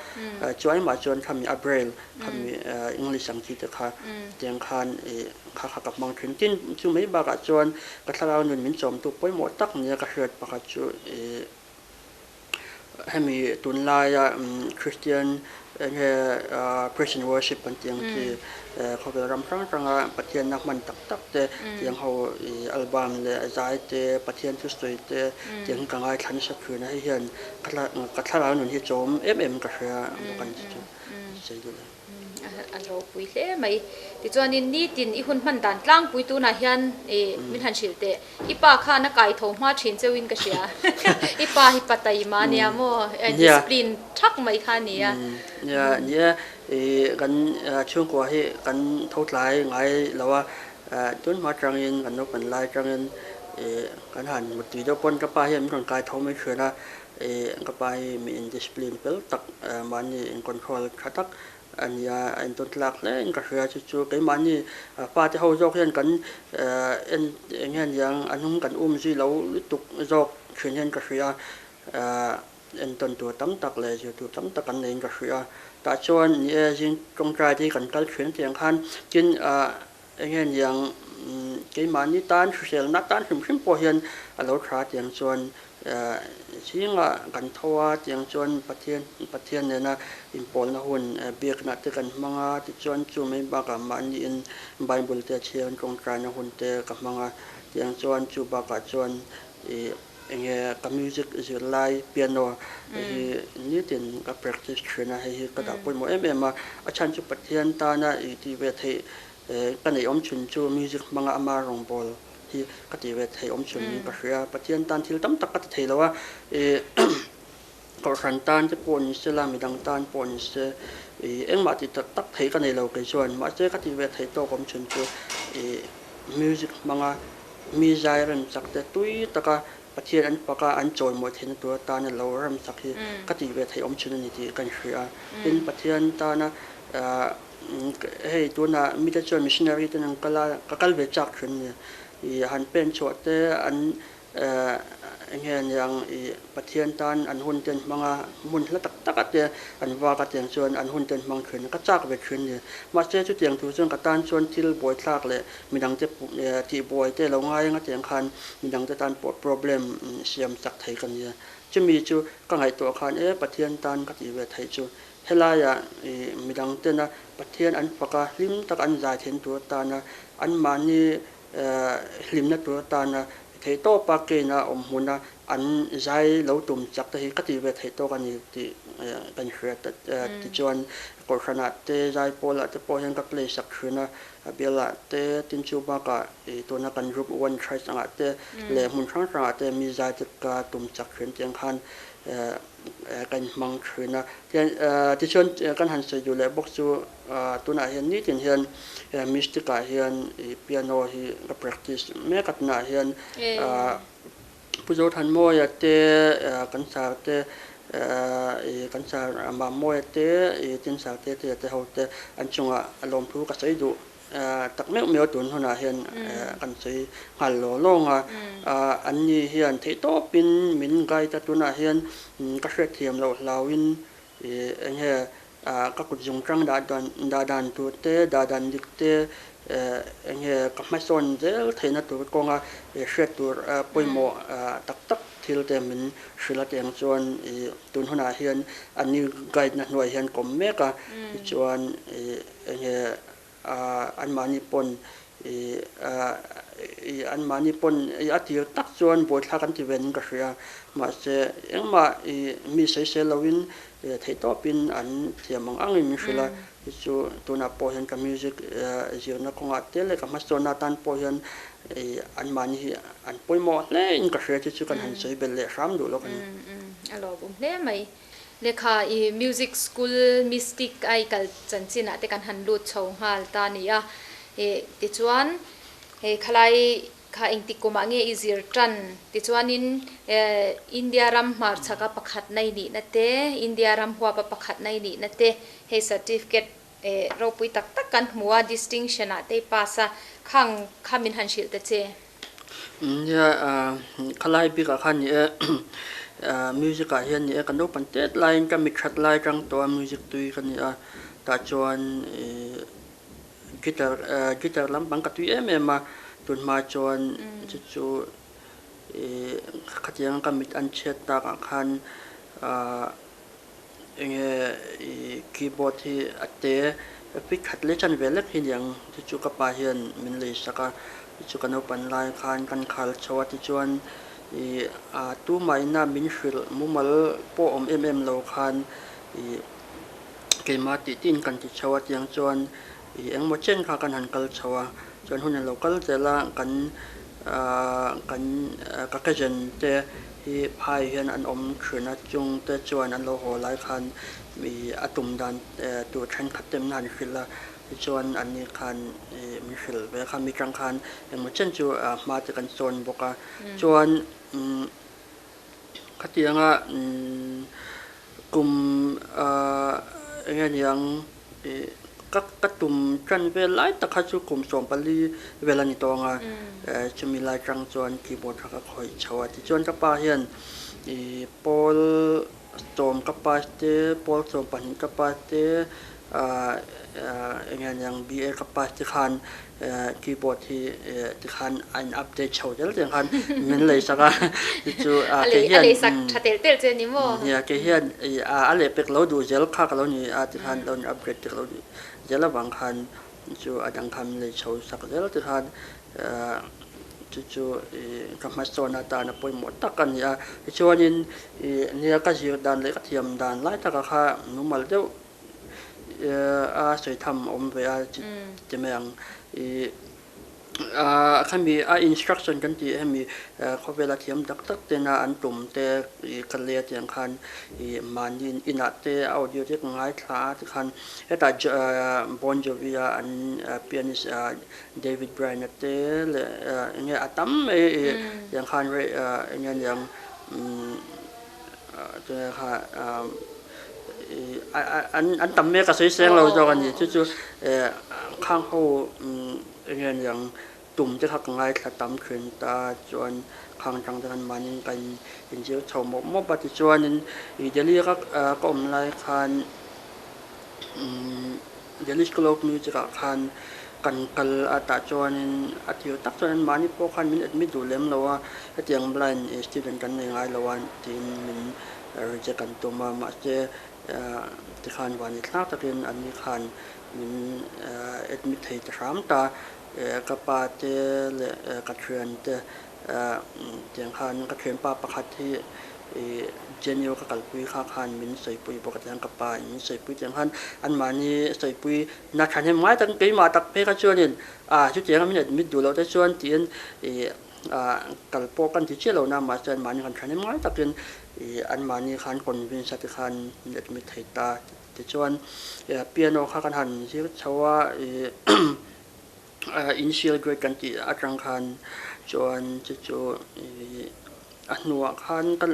chu aimah chuan khami a Braille khami English ang chi te kha tiang khan ih kha kha ka hmang thin. Tin, chu mai bakah chuan ka thlarau nun min chawmtu pawimawh tak nia ka hriat pakhat chu ih Hemi tunlaia Kristian enge Praise and Worship kan tih ang chi khawvel ram hrang hranga Pathianna hman tak tak te tiang ho album leh zai te Pathian thusawi te tiang hi ka ngaithla nasa thin a, hei hian ka thlarau nun hi chawm em em ka hria bawk a ni chu sawi duh lo. A ropui hle mai. Tichuanin nitin i hun hman dan tlangpui tunah hian min han hrilh teh. I pa khan a kai tho hma thin cheuhin ka hria. I pa hi pa taima a nia maw? Discipline thak mai kha a nia. Nia, nia, kan chhungkua hi kan tho tlai ngai lo a. Tun hma tangin kan naupang lai tangin kan han mutui deuh pawn ka pa hian min rawn kai tho mai thin a. Ka pa hi mi indiscipline fel tak, mahni in control tha tak a ni a, a intawn tlak hle in ka hria. Chu chu keimahni fate ho zawk hian kan en eng nge niang a hnung kan um zui lo lutuk zawk thin hian ka hria. Entawn tur tam tak leh zir tur tam tak an neiin ka hria. Tah chuan ni e zing tawngtai te hi kan kal thin tiang khan tin eng nge niang keimahni tan hriselna tan hrim hrim pawh hian a lo tha tiang chuan Zingah kan tho a, tiang chuan Pathian Pathian nena inpawlna hun biakna te kan hmang a, tichuan chu mai bakah mahniin Bible te chhiarin tawngtaina hun te ka hmang a, tiang chuan chu bakah chuan ih enge ka music zirlai piano hi nitin ka practice thin a, hei hi ka dah pawimawh em em a, a chhan chu Pathian tana ih tih ve theih ka neih awm chhun chu music hmanga ama rawngbawl hi ka ti ve thei awm chhun niin ka hria. Pathian tan thil tam tak ka ti thei lo a, ih Kohhran tan te pawh ni se la, midang tan pawh ni se, ih engmah ti tak tak thei ka nei lo kei chuan. Mahse ka ti ve thei tawk awm chhun chu ih music hmanga mi zai rem chak te tui taka Pathian an fak a, an chawimawi theihna tur atana lo rem chak hi ka ti ve thei awm chhun a ni tih ka inhria. Tin, Pathian tana Hei tunah mite chuan missionary ten an kal a, ka kal ve chak thin a ni. Ih han pen chhuah te an eng nge niang ih Pathian tan an hun te an hmang a, hmun hla tak tak ah te an vak a tiang chuan an hun te an hmang thin a, ka chak ve thin a ni. Mahse chutiang tur chuan ka tan chuan thil buaithlak leh midang te tihbuai te lo ngai anga tiang khan midang te tan pawh problem siam chak thei ka nia. Chumi chu ka ngaihtuah khan e Pathian tan ka tih ve theih chu Helaiah midang tena Pathian an fak a, hlim tak an zai theihna tur atana anmahni hlimna tur atana theihtawpa keina awm hmuna an zai lo tum chak te hi ka ti ve theih tawk a ni tih kan hria tichuan. Kohhranah te, Zaipawlah te pawh hian ka play sak thin a, a bialah te, tin chu bakah ih tuna kan group One Christ angah te leh hmun hrang hrangah te mi zai te ka tum chak thin tih ang khan ka inhmang thin a. Tian tichuan kan han sawi duh leh bawk chu tunah hian nitin hian mystic ah hian ih piano hi ka practice mek a tunah hian Pu Zothanmawia te, kan sar te, ih kan sar Mammawia te, ih tin sar te te te ho te an chungah lawmthu ka sawi duh tak meuh meuh a tun hunah hian kan sawi nghal law lawng a. Anni hian theihtawpin min guide a tunah hian ka hriatthiam loh hlauin ih eng nge Ka kut zung tang dah dan dah dan tur te, dah dan dik te eng nge ka hmasawn zel theihna tur kawnga hriat tur pawimawh tak tak thil te min hrilh a tiang chuan ih tun hunah hian an ni guide na hnuai hian kawm mek a tichuan ih eng nge anmahni pawn ih ih anmahni pawn ih a tir tak chuan buaithlak an ti ve niin ka hria mahse engmah ih mi sawisel loin theihtawpin an thiam ang angin min hrilh a chu chu tunah pawh hian ka music zirna kawngah te leh ka hmasawnna atan pawh hian ih anmahni hi an pawimawh hle in ka hria chu chu kan han sawi belh leh hram duh lawk a ni. A lawmawm hle mai. Lehkha i music school mystic a i kal chanchin ah te kan han lut chho nghal ta a ni a, ih tichuan hei khalai kha engtik kum ah nge i zir tan tichuanin eh India ram hmarchhak a pakhat na i nihna te India ram huap a pakhat na i nihna te hei certificate eh ropui tak tak kan hmu a distinction ah te i pass a khang kha min han hrilh ta che. Nia khalai bikah khan ni e music ah hian ni e ka naupang tet laiin ka mit that lai atang tawh a music tui ka ni a tah chuan ih guitar guitar lampang ka tui em em a tunhma chuan chu chu ih khatiang ka mit an chhiat takah khan ah Enge i keyboard hi a te fit khat leh chan ve lek hi niang chu chu ka pa hian min lei sak a chu ka naupan lai khan kan khal chho a tichuan i a tumah ina min hrilh mumal pawh awm em em lo khan i keimah tih tiin kan ti chho a tiang chuan i engmaw chen kha kan han kal chho a chuan hun a lo kal zel a kan kan ka cousin te hi phai hian an awm thin a chung te chuan an lo haw lai khan ih a tum dan tur thenkhat te min han hrilh a tichuan an ni khan ih min hrilh ve kha mi tang khan engmaw chen chu hma te kan sawn bawk a chuan umm khatianga umm kum ah eng nge niang ih ka ka tum tan vel lai tak kha chu kum 14 vel a ni tawng a chumi lai tang chuan keyboard kha ka khawih chho a tichuan ka pa hian ih pawl sawm ka pass te pawl 12 ka pass te ah eng nge niang BA ka pass te khan keyboard hi tikhan a in update chho zel tiang khan min lei sak a chu kei hian a lei sak tha tel tel che ni maw? Nia kei hian a leh pek lo duh zel kha ka lo ni a tikhan lo in upgrade te ka lo duh zel avang khan chu a dang khan min lei chho sak zel tikhan chu chu ka hmasawn atan a pawimawh tak a ni a tichuanin nia ka zir dan leh ka thiam dan lai taka kha mumal deuh a sawi tham awm ve a ti mai ang ih ah khami a instruction kan tih hemi khawvela thiam tak tak tena an tum te ih ka lei a tiang khan ih mahni inah te a audio te ka ngaithla a tikhan hetah Bon Jovi a an pianist David Bryan a te leh eng nge a tam mai ih tiang khan eng nge niang umm. An tam mek a sawi seng lo zawk a ni. Chu chu khang ho eng nge niang tum te kha ka ngaithla tam thin ta chuan khang atang te khan mahni ka inzir chho mawp mawp a tichuanin ih Delhi ka ka awm lai khan Delhi School of Music ah khan kan kal a tah chuanin a tir tak chuan mahni pawh khan min admit duh lem lo a hetiang blind student kan nei ngai lo a tiin min reject an tum a mahse tikhan vani thlak takin anni khan min admit thei ta hram ta ka pa te leh ka thian te tiang khan ka thianpa pakhat hi. ih JNU ka kalpui kha khan min sawipui bawk a tiang ka pa in min sawipui tiang khan anmahni sawipui na thahnem ngai tak keimah tak phei kha chuanin ah chutianga min admit duh loh te chuan tiin ih ah kal pawh kan ti chiah lo na mahse anmahni khan thahnem ngai takin ih anmahni khan convince a tikhan min admit thei ta tichuan piano kha kan han zir chho a ih Initial grade kan tih atang khan chuan chu chu ih a hnuah khan ka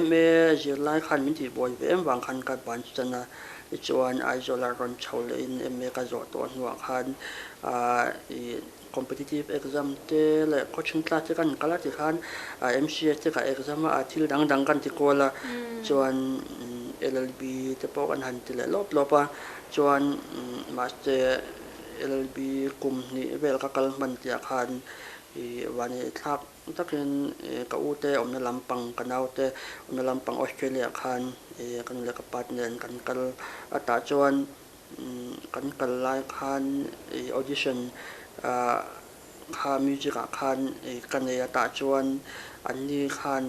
MA zirlai khan min tihbuai ve em vang khan ka ban chan a, tichuan Aizawl ah rawn chho lehin MA ka zawh tawh hnuah khan ah ih competitive exam te leh coaching class te kan kal a tikhan MCS te ka exam a thil dang dang kan ti kual a, chuan LLB te pawh kan han ti leh lawp lawp a, chuan mahse. LLB kum hnih vel ka kal hman tih ah khan ih vani thlak takin ih ka u te awmna lampang ka nau te awmna lampang Australia ah khan ih ka nu leh ka pa te nen kan kal a tah chuan kan kal lai khan ih audition ah kha music ah khan ih ka nei a tah chuan anni khan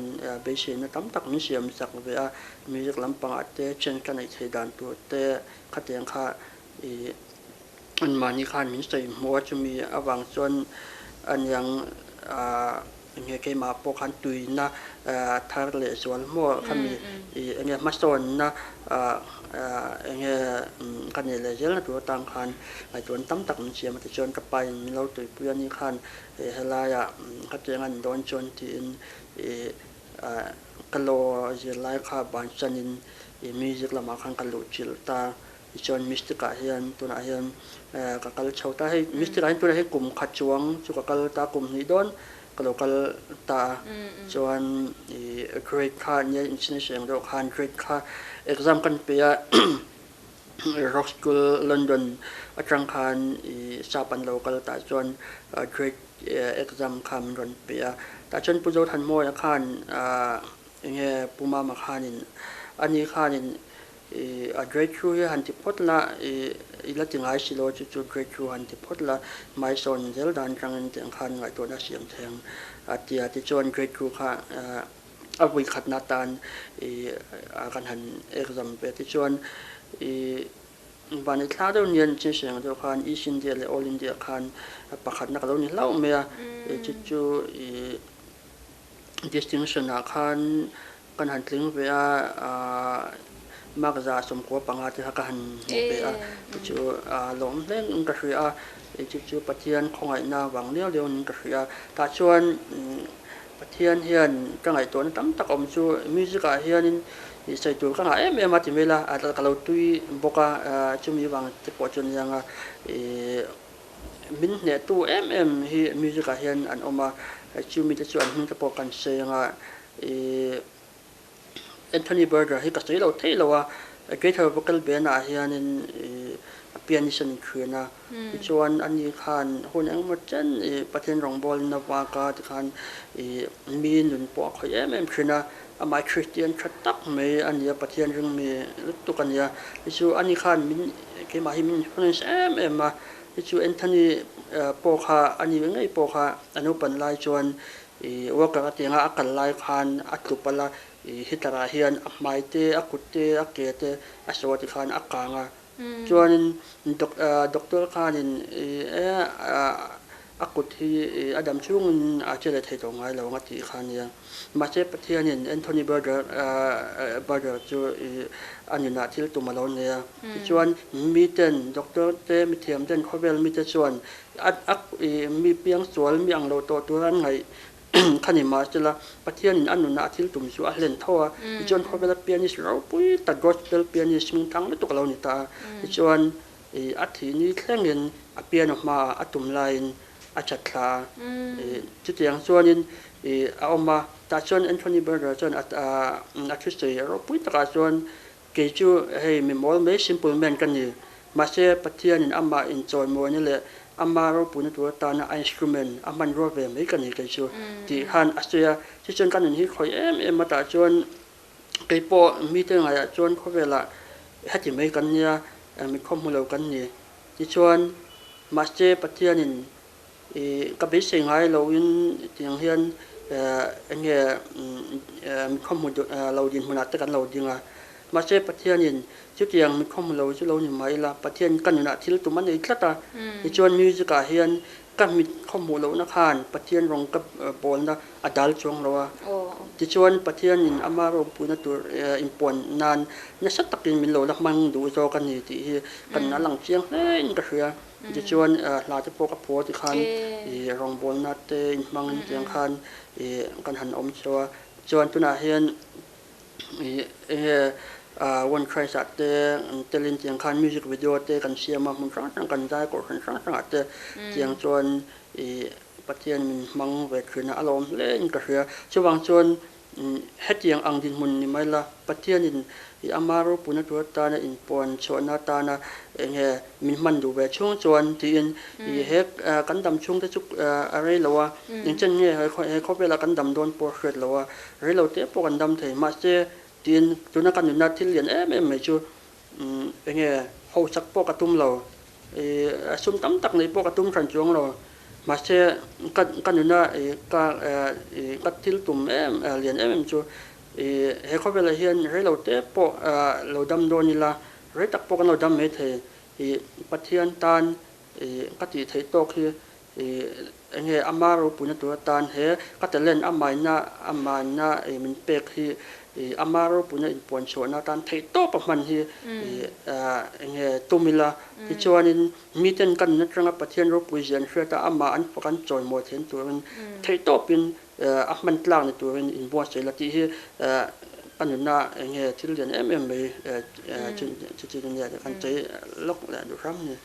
beiseina tam tak min siam chak ve a music lampang ah te chance ka neih theih dan tur te khatiang kha Ih anmahni khan min sawi hmuh a, chumi avang chuan aniang ah enge keimah pawh khan tuina thar leh zual hmuh khami ih enge hmasawnna ah enge ka nei leh zelna tur atang khan ngaihtuahna tam tak min siam a tichuan ka pa in min lo tuipui a ni khan helaiah khatiang a ni dawn chuan tiin ih ka law zirlai kha bansanin ih music lamah khan ka luhchilh ta. Tichuan Mystic ah hian tunah hian ka kal chho ta. Hei Mystic ah hian tunah hian kum khat chuang chu ka kal ta, kum hnih dawn ka lo kal ta a. Chuan ih grade kha nia inchhina hriang deuh khan grade kha exam kan pe a Rock School London atang khan ih sap an lo kal tah chuan grade exam kha min rawn pe a. Tah chuan Pu Zothanmawia khan enge Pu Mama khanin ani khanin I a grade thu hi han ti phawt la, i i la ti ngai si lo chu chu grade thu han ti phawt la, hmaisawn zel dan tangin tiang khan ngaihtuahna siam thleng a ti a, tichuan grade thu kha a vui khatna atan i a kan han exam ve tichuan i vani thla deuh nian chinhriang deuh khan East India leh All India khan pakhatna ka lo ni hlauh mai a, chu chu i distinction ah khan Kan han tling ve a, mark 95 te kha ka han hmuh ve a, chu chu lawm hleng ka hria a, chu chu Pathian khawngaihna vang liau liau in ka hria a. Tah chuan Pathian hian ka ngaihtuahna tam tak awm chu music ah hianin sawi tur ka ngah em em a ti mai la, ka lo tui bawk a, chumi vang te pawh chu aniang a, min hnehtu em em hi music ah hian an awm a, chumi te chu an hming te pawh kan sawi ang a. Ih Anthony Berger hi ka sawi lo thei lo a, Greater Vocal Band ah hianin ih a pianist a ni thin a, tichuan ani khan hun engemaw chen ih Pathian rawngbawlna vaka tikhan ih mi nun pawh a khawih em em thin a, amah Christian tha tak mai a ni a, Pathian ringmi lutuk a ni a, tichu ani khan min keimah hi min influence em em a, tichu Anthony pawh kha ani ngei pawh kha a naupan lai chuan I worker a tianga a kal lai khan a tlu palh a, i heater ah hian a hmai te, a kut te, a ke te a saw ti khan a kang a. Chuanin doctor khanin i e a kut hi a dam chhungin a che leh thei tawh ngai lo ang a tih kha a nia. Mahse Pathianin Anthony Berger Berger chu i a nunah thil tum a lo nei a. Tichuan miten doctor te, mithiam ten khawvel mite chuan A i mi piangsual mi ang lo tawh tur an ngaih kha ni mahsela Pathianin a nunah a thil tum chu a hlen tho a, tichuan khawvela pianist ropui tak gospel pianist hming thang lutuk a lo ni ta a, tichuan i a thih ni thlengin a piano hmaah a tum laiin a chat thla a, i chutiang chuanin i a awm a, tah chuan Anthony Berger chuan a a thusawi ropui takah chuan Kei chu hei mi mawl mai simple man ka ni. Mahse Pathianin amah inchawimawina leh ama ropuina tur atana a instrument a hmanrua ve mai ka ni kei chu tih khan a sawi a. Chuchuan ka nun hi khawih em em a tah chuan kei pawh mite ngaiah chuan khawvelah heti mai kan nia, mi khawhmu lo kan ni. Tichuan mahse Pathianin Ih, ka beisei ngai loin tiang hian eng nge mitkhawm hmu lo dinhmunah te kan lo ding a. Mahse Pathianin chutiang mitkhawm hmu lo chu lo ni mah ila, Pathian ka nunah thil tum a nei tlat a. Tichuan music ah hian ka mitkhawm hmuh lohna khan Pathian rawng ka bawlna a dal chuang lo a. Tichuan Pathianin ama ropuina tur inpuan nan nasa takin min lo la hmang duh zawk a ni tih hi kan a lang chiang hle in ka hria. Tichuan hla te pawh ka phuah tikhan ih rawngbawlna te inhmangin tiang khan ih kan han awm chho a. Chuan tunah hian ih enge One Christ ah te an telin tiang khan music video te kan siam a, hmun hrang hrang kan zai kohhran hrang hrangah te tiang chuan ih Pathian min hmang ve thin a, a lawm hle in ka hria. Chuvang chuan Hetiang ang dinhmun ni mai la, Pathianin i ama ropuina tur atana inpuan chhuahna atana enge min hman duh ve chhung chuan tiin i he kan dam chhung te chu a rei lo a, engchen nge he khawvelah kan dam dawn pawh a hriat lo a, rei lo te pawh kan dam thei. Mahse, tiin tuna ka nunna thil lian em em mai chu enge hausak pawh ka tum lo, I sum tam tak neih pawh ka tum hran chuang lo. Mahse, ka ka nuna i ka i ka thil tum em lian em em chu i he khawvelah hian rei lo te pawh lo dam dawn ila, rei tak pawh kan lo dam mai thei. I Pathian tan i ka tih theih tawk hi i eng nge ama ropuina tur atan he ka talent a maina a maina i min pek hi i ama ropuina inpuan chhuahna atan theih tawp a hman hi i eng nge tum ila. Tichuanin miten kan nun atanga Pathian ropui zia an hriat a, amah an fak an chawimawi theihna turin theih tawpin a hman tlak ni turin inbuatsaih ila tih hi ka nunna eng nge thil lian em em mai chu chu nia kan chei lawk leh duh hram a ni.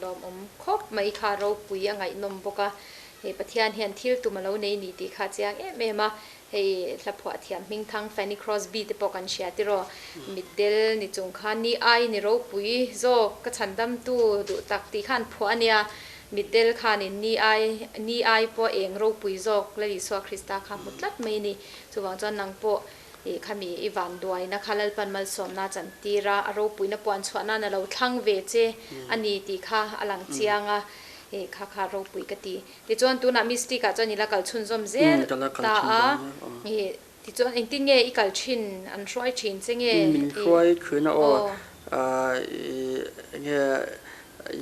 Lawmawm khawp mai kha ropui a ngaihnawm bawk a, hei Pathian hian thil tum a lo nei ni tih kha a chiang em em a, hei hla phuah thiam hming thang Fanny Crosby te pawh kan hria tiraw, mitdel ni chung khan ni ai ni ropui zawk ka chhandamtu duh tak tih kha an phuah a nia, mitdel khanin ni ai ni ai pawh eng ropui zawk Lal Isua Krista kha hmu tlat mai a ni, chuvang chuan nang pawh I khami i vanduaina kha Lalpan malsawmna a chantir a, a ropuina puan chhuah nan a lo thlang ve che a ni tih kha a lang chiang a, i kha kha ropui ka ti. Tichuan tunah Mystic ah chuan i la kal chhunzawm zel ta a, i tichuan engtin nge i kal thin, an hruai thin che nge? Min hruai thin a aw, i enge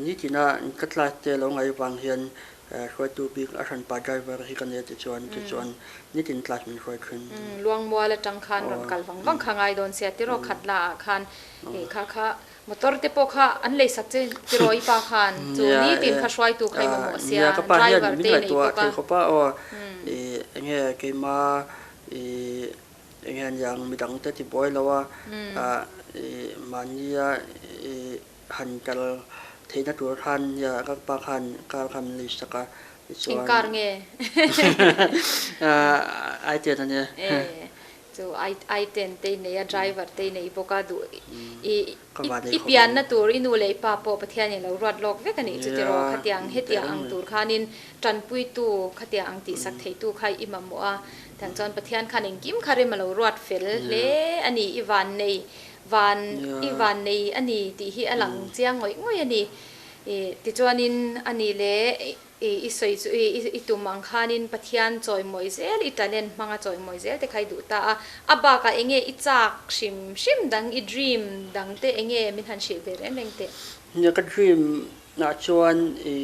nitina ka class te lo ngaih vang hian Hruaitu bik a hranpa driver hi ka nia tichuan tichuan nitin class min hruai thin. Luangmual atang khan rawn kal vang vang kha ngai dawn sia tiraw khat la ah khan ih kha kha motor te pawh kha an lei sak che tiraw i pa khan chu nitin kha hruaitu kha i mamawh sia ka pa hian driver min te i nei ngaihtuah bawk a. thei khawp a aw ih enge keima ih enge aniang midang te ti buai lo a ih mahnia ih Han kal theihna tur khan nia ka pa khan car kha min lei sak a tichuan Eng car nge? I ten a nia. E chu I I ten te i nei a driver te i nei bawk a duh i Ka va nei i khawp pianna ang. tur i nu leh i pa pawh Pathianin lo ruat lawk vek a nih chu tiraw Nia khatiang hetiang tehreng ang mai. tur khanin tanpuitu khatiang ang tihsak theitu kha i mamawh a tiang chuan Pathian khan engkim kha rem a lo ruat fel hle a ni i van nei Van i van nei a ni tih hi a lang chiang ngawih ngawih a ni. I tichuanin a ni le i i sawi chu i i tum ang khanin Pathian chawimawi zel i talent hmanga chawimawi zel te kha i duh ta a. A bakah enge i chak hrim hrim dang i dream dang te enge min han hrilh ve reng reng teh. Nia ka dream ah chuan i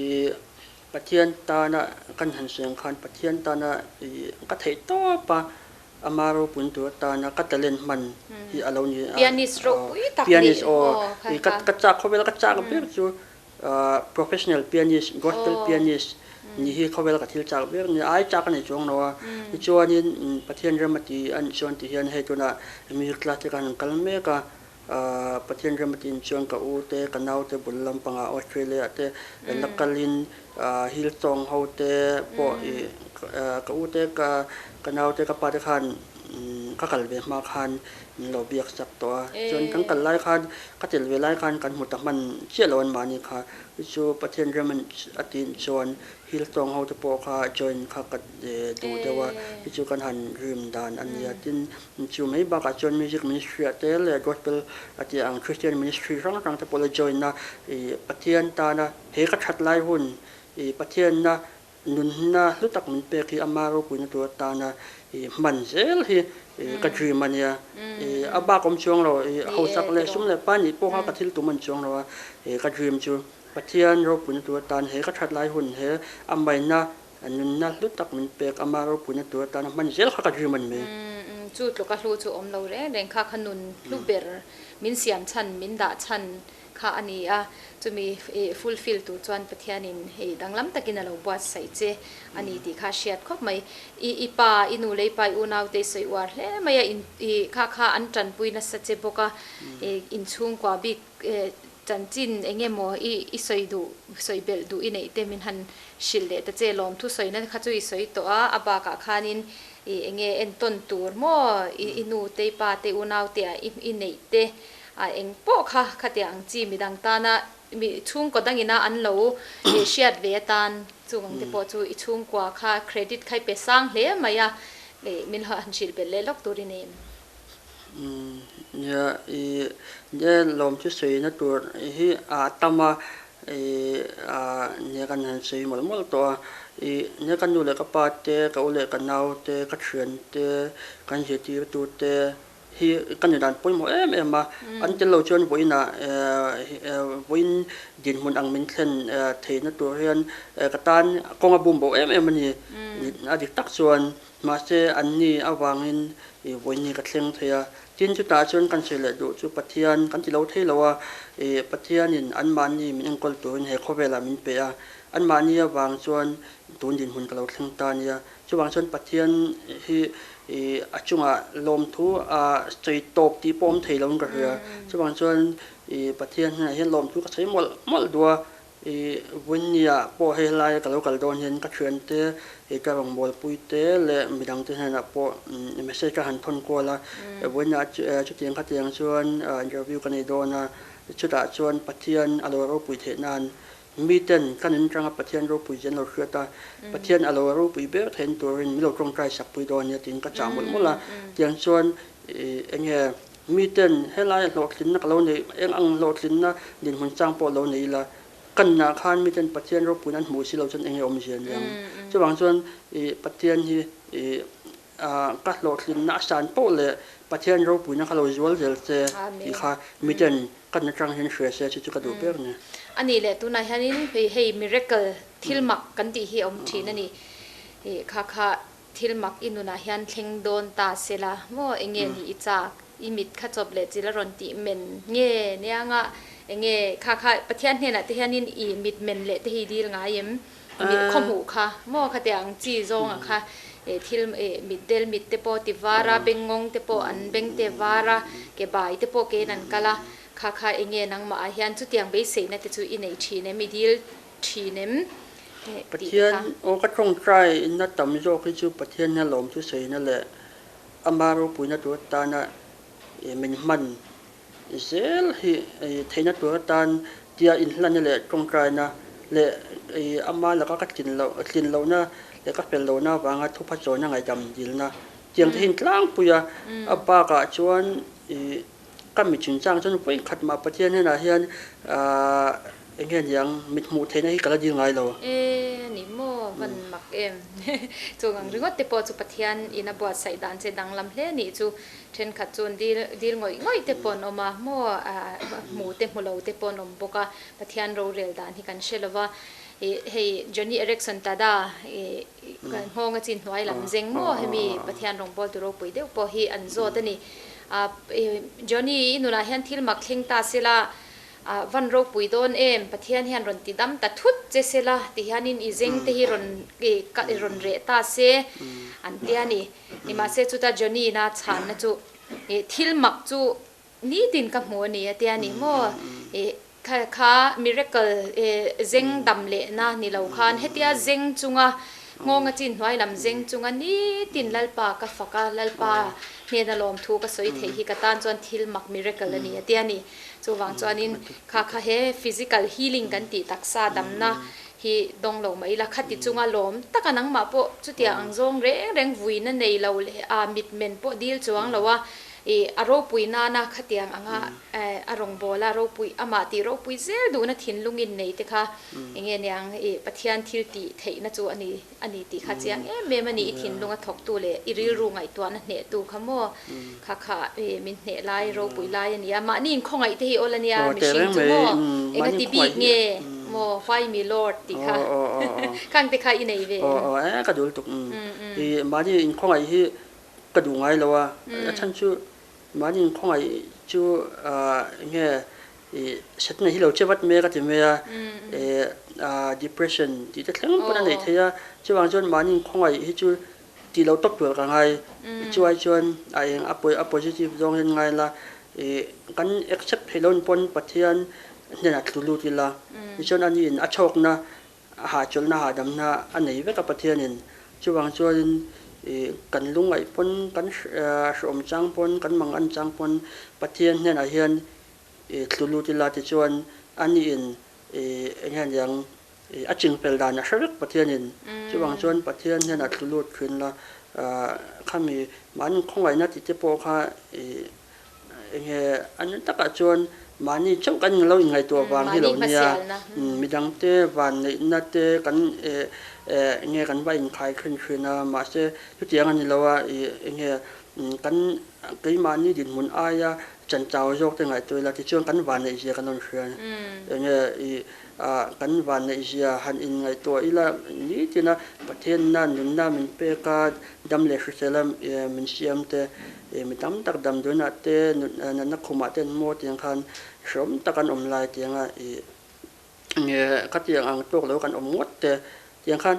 Pathian tana kan han sawi ang khan Pathian tana i ka theih tawp a Ama ropui tur atana ka talent hman hi a lo ni a. Pianist ropui tak nih. Pianist aw. Ka chak khawvel a ka chak ber chu professional pianist, gospel pianist. Ni hi khawvel ka thil chak ber nia, ai chak a nei chuang lo a. Tichuanin Pathian rem a ti a nih chuan ti hian hei tunah music class te khan an kal mek a, Pathian rem a ti nih chuan ka u te ka nau te bul lampangah Australia ah te la kalin Hillsong ho te pawh ih ka u te ka nau te ka pa te khan ka kal ve hma khan min lo biak sak tawh a. Chuan kan kal lai khan ka tel ve lai khan kan hmu ta hman chiah lo an mahni kha. Chu chu Pathian rem a tih chuan Hillsong ho te pawh kha join kha ka duh deuh a, chu chu kan han rim dan a nia. Tin, chu mai bakah chuan music ministry ah te leh gospel a tih ang Christian ministry hrang hrang te pawh la join a, ih Pathian tana he ka that lai hun ih Pathianna Nunna hlu tak min pek hi ama ropuina tur atana i hman zel hi ka dream a nia. I a bak awm chuang lo, i hausak leh sum leh pa nih pawh kha ka thil tum a ni chuang lo a. I ka dream chu Pathian ropuina tur atan he ka that lai hun he a maina nunna hlu tak min pek ama ropuina tur atana hman zel kha ka dream a ni mai. Chu tluka hlu chu awm lo reng reng kha kha nun hlu ber min siam chhan, min dah chhan kha a ni a, chumi fulfill tur chuan Pathianin hei danglam takin a lo buatsaih che a ni tih kha a hriat khawp mai. I i pa, i nu lei pa, i unaute i sawi uar hle mai a, in i kha kha an tanpui nasa che bawk a, i inchhungkua bik chanchin eng emaw i i sawi duh, sawi belh duh i neih te min han hrilh leh ta che, lawmthu sawina kha chu i sawi tawh a, a bakah khanin i eng nge entawn tur maw i i nu te, i pa te, unaute ah i i neih te A eng pawh kha khatiang ang chi midang tana mi chhungkaw dangina an lo hriat ve atan chung ang te pawh chu i chhungkua kha credit kha i pe sang hle mai a, min han hrilh belh leh lawk tur i nei em? Nia, i nia lawm chu sawina tur hi a tam a, i nia kan han sawi mawlh mawlh tawh a, i nia ka nu leh ka pa te, ka u leh ka nau te, ka thian te, kan zirtirtu te, hi ka ni dan pawimawh em em a, an tel lo chuan vawiinah vawiin dinhmun ang min thlen theihna tur hian ka tan kawng a bum bo em em a ni. A dik tak chuan mahse anni avangin vawiin hi ka thleng thei a, tin chutah chuan kan sawi leh duh chu Pathian kan ti lo thei lo a, Pathianin anmahni min enkawl turin he khawvelah min pe a, anmahni avang chuan tun dinhmun ka lo thleng ta a nia. Chuvang chuan Pathian hi a chungah lawmthu a sawi tawp tih pawh awm thei loin ka hria. Chuvang chuan Pathian hnenah hian lawmthu ka sawi mawlh mawlh duh a, Vawinniah pawh hei helai ka lo kal dawn hian ka thiante, ka rawngbawlpui te leh midangte hnenah pawh message ka han thawn kual a, Vawiinah chutiang khatiang chuan interview ka nei dawn a, chutah chuan Pathian a lo ropui theih nan Miten kan in atanga Pathian ropui zia an lo hriat a, Pathian a lo ropui ber theihna turin min lo tawngtai sak pui dawn nia tiin ka chah mawlh mawlh a. Tiang chuan eng nge miten helai hlawhtlinna ka lo neih, eng ang hlawhtlinna dinhmun chang pawh lo nei ila, ka nunah khan miten Pathian ropuina an hmuh si lo chuan eng nge awmzia aniang. Chuvang chuan Pathian hi ka hlawhtlinna a san poh leh Pathian ropuina kha lo zual zel che tih kha miten kan atang hian hria se chu chu ka duh ber a ni. A nih leh tunah hianin hei hei miracle thil mak kan tih hi a awm thin a ni. Kha kha thil mak i nunah hian thleng dawn ta se la maw enge ni i chak i mit kha chawp leh chil a rawn tih men nge nianga enge kha kha Pathian hnenah te hianin i mit men leh te hi i dil ngai em? Mit khaw hmuh kha maw khati ang chi zawnga kha eh thil eh mit del mit te pawh ti var a, bengngawng te pawh an beng te var a, ke bai te pawh kein an kal a, kha kha eng nge nangmah ah hian chutiang beiseina te chu i nei thin em, i dil thin em tih te kha. Pathian aw ka tawngtai na tam zawk hi chu Pathian hian lawm chu sawiina leh ama ropuina tur atana min hman Zel hi theihna tur atan tia inhlanna leh tawngtaina leh ama laka ka tlin loh tlin lohna leh ka fel lohna avanga thupha chawina ngaihdam dilna tiang te hi tlangpui a. A bakah chuan ka mi chinchang chuan vawi khat mah Pathian hnenah hian Eng nge niang, mit hmuh theihna hi ka la dil ngai lo. E, ni maw, van mak em. Chung ang ringawt te pawh chu Pathian in a buatsaih dan che danglam hle nih chu thenkhat chuan dil dil ngawih ngawih te pawh an awm a, maw hmu te hmu lo te pawh an awm bawk a, Pathian rorel dan hi kan hre lo va. I hei Joni Eareckson Tada i nghawng a chin hnuai lam zeng maw hemi Pathian rawngbawltu ropui deuh pawh hi an zawt a ni. Joni i nunah hian thil mak thleng ta sela. A van ropui dawn em, Pathian hian rawn ti dam ta thut che se la ti hianin i zeng te hi rawn rawn reh ta se an ti a ni. Nimahse chuta Johnny na chhanna chu thil mak chu nitin ka hmu a ni a tia ni maw? Kha kha miracle zeng dam lehna ni lo khan hetia zeng chunga nghawnga chin hnuai lam zeng chunga nitin Lalpa ka fak a, Lalpa hnena lawmthu ka sawi theih hi ka tan chuan thil mak miracle a ni a tia ni. Chuvang chuanin kha kha he physical healing kan tih taksa damna hi dawng lo mai ila, khati chunga lawm taka nangmah pawh chutiang ang zawng reng reng vuina nei lo leh a mitmen pawh dil chuang lo a, ih a ropui nana khatiang anga a rawngbawla ropui amah tih ropui zel duhna thinlungin nei te kha enge niang ih Pathian thil tih theihna chu a ni. A ni tih kha chiang em em a ni, i thinlunga thawktu leh i rilru ngaihtuahna hnehtu kha maw kha kha min hneh lai ropui lai a ni a, mahni inkhawngaih te hi awl a nia mihring chu maw eng a ti bik nge maw why me Lord tih kha khang te kha i nei ve em? Aw aw ka duh lutuk i mahni inkhawngaih hi ka duh ngai lo a, a chhan chu mahni inkhawngaih chu eng nge I setna hi lo che vat mek a ti mai a, e depression tih te thleng pawn a neih theih a, chuvang chuan mahni khawngaih hi chu tih loh tawp tur ka ngai, chuai chuan a eng a a positive zawng hian ngai la, i kan accept theih loh pawn Pathian hnenah tlu lut ila, tichuan ani in a chhawkna a hahchawlhna hahdamna a nei vek a Pathianin, chuvang chuanin i kan lungaih pawn kan hreawm chang pawn kan mangan chang pawn Pathian hnenah hian I tlu lut ila tichuan aniin i eng nge niang i a chingfel dan a hre vek Pathianin. Chuvang chuan Pathian hian a tlu lut thin la, khami mahni khawngaihna tih te pawh kha i eng nge a ni takah chuan mahni chauh kan lo inngaihtuah vang hi lo nia, midangte vanneihna te kan eng nge kan va inkhai thin thin a, mahse chutiang a ni lo a, i eng nge kan keimahni dinhmun aia Chanchau zawk te ngaihtuah ila tichuan kan vanneih zia kan rawn hria a ni. Enge i kan vanneih zia han inngaihtuah ila nitina Pathianna nunna min pek a, dam leh hrisela min siam te, mi tam tak damdawiinah te natna khumah te an maw tiang khan hreawm tak an awm lai tianga i enge khatiang ang tawk lo kan awm ngawt te tiang khan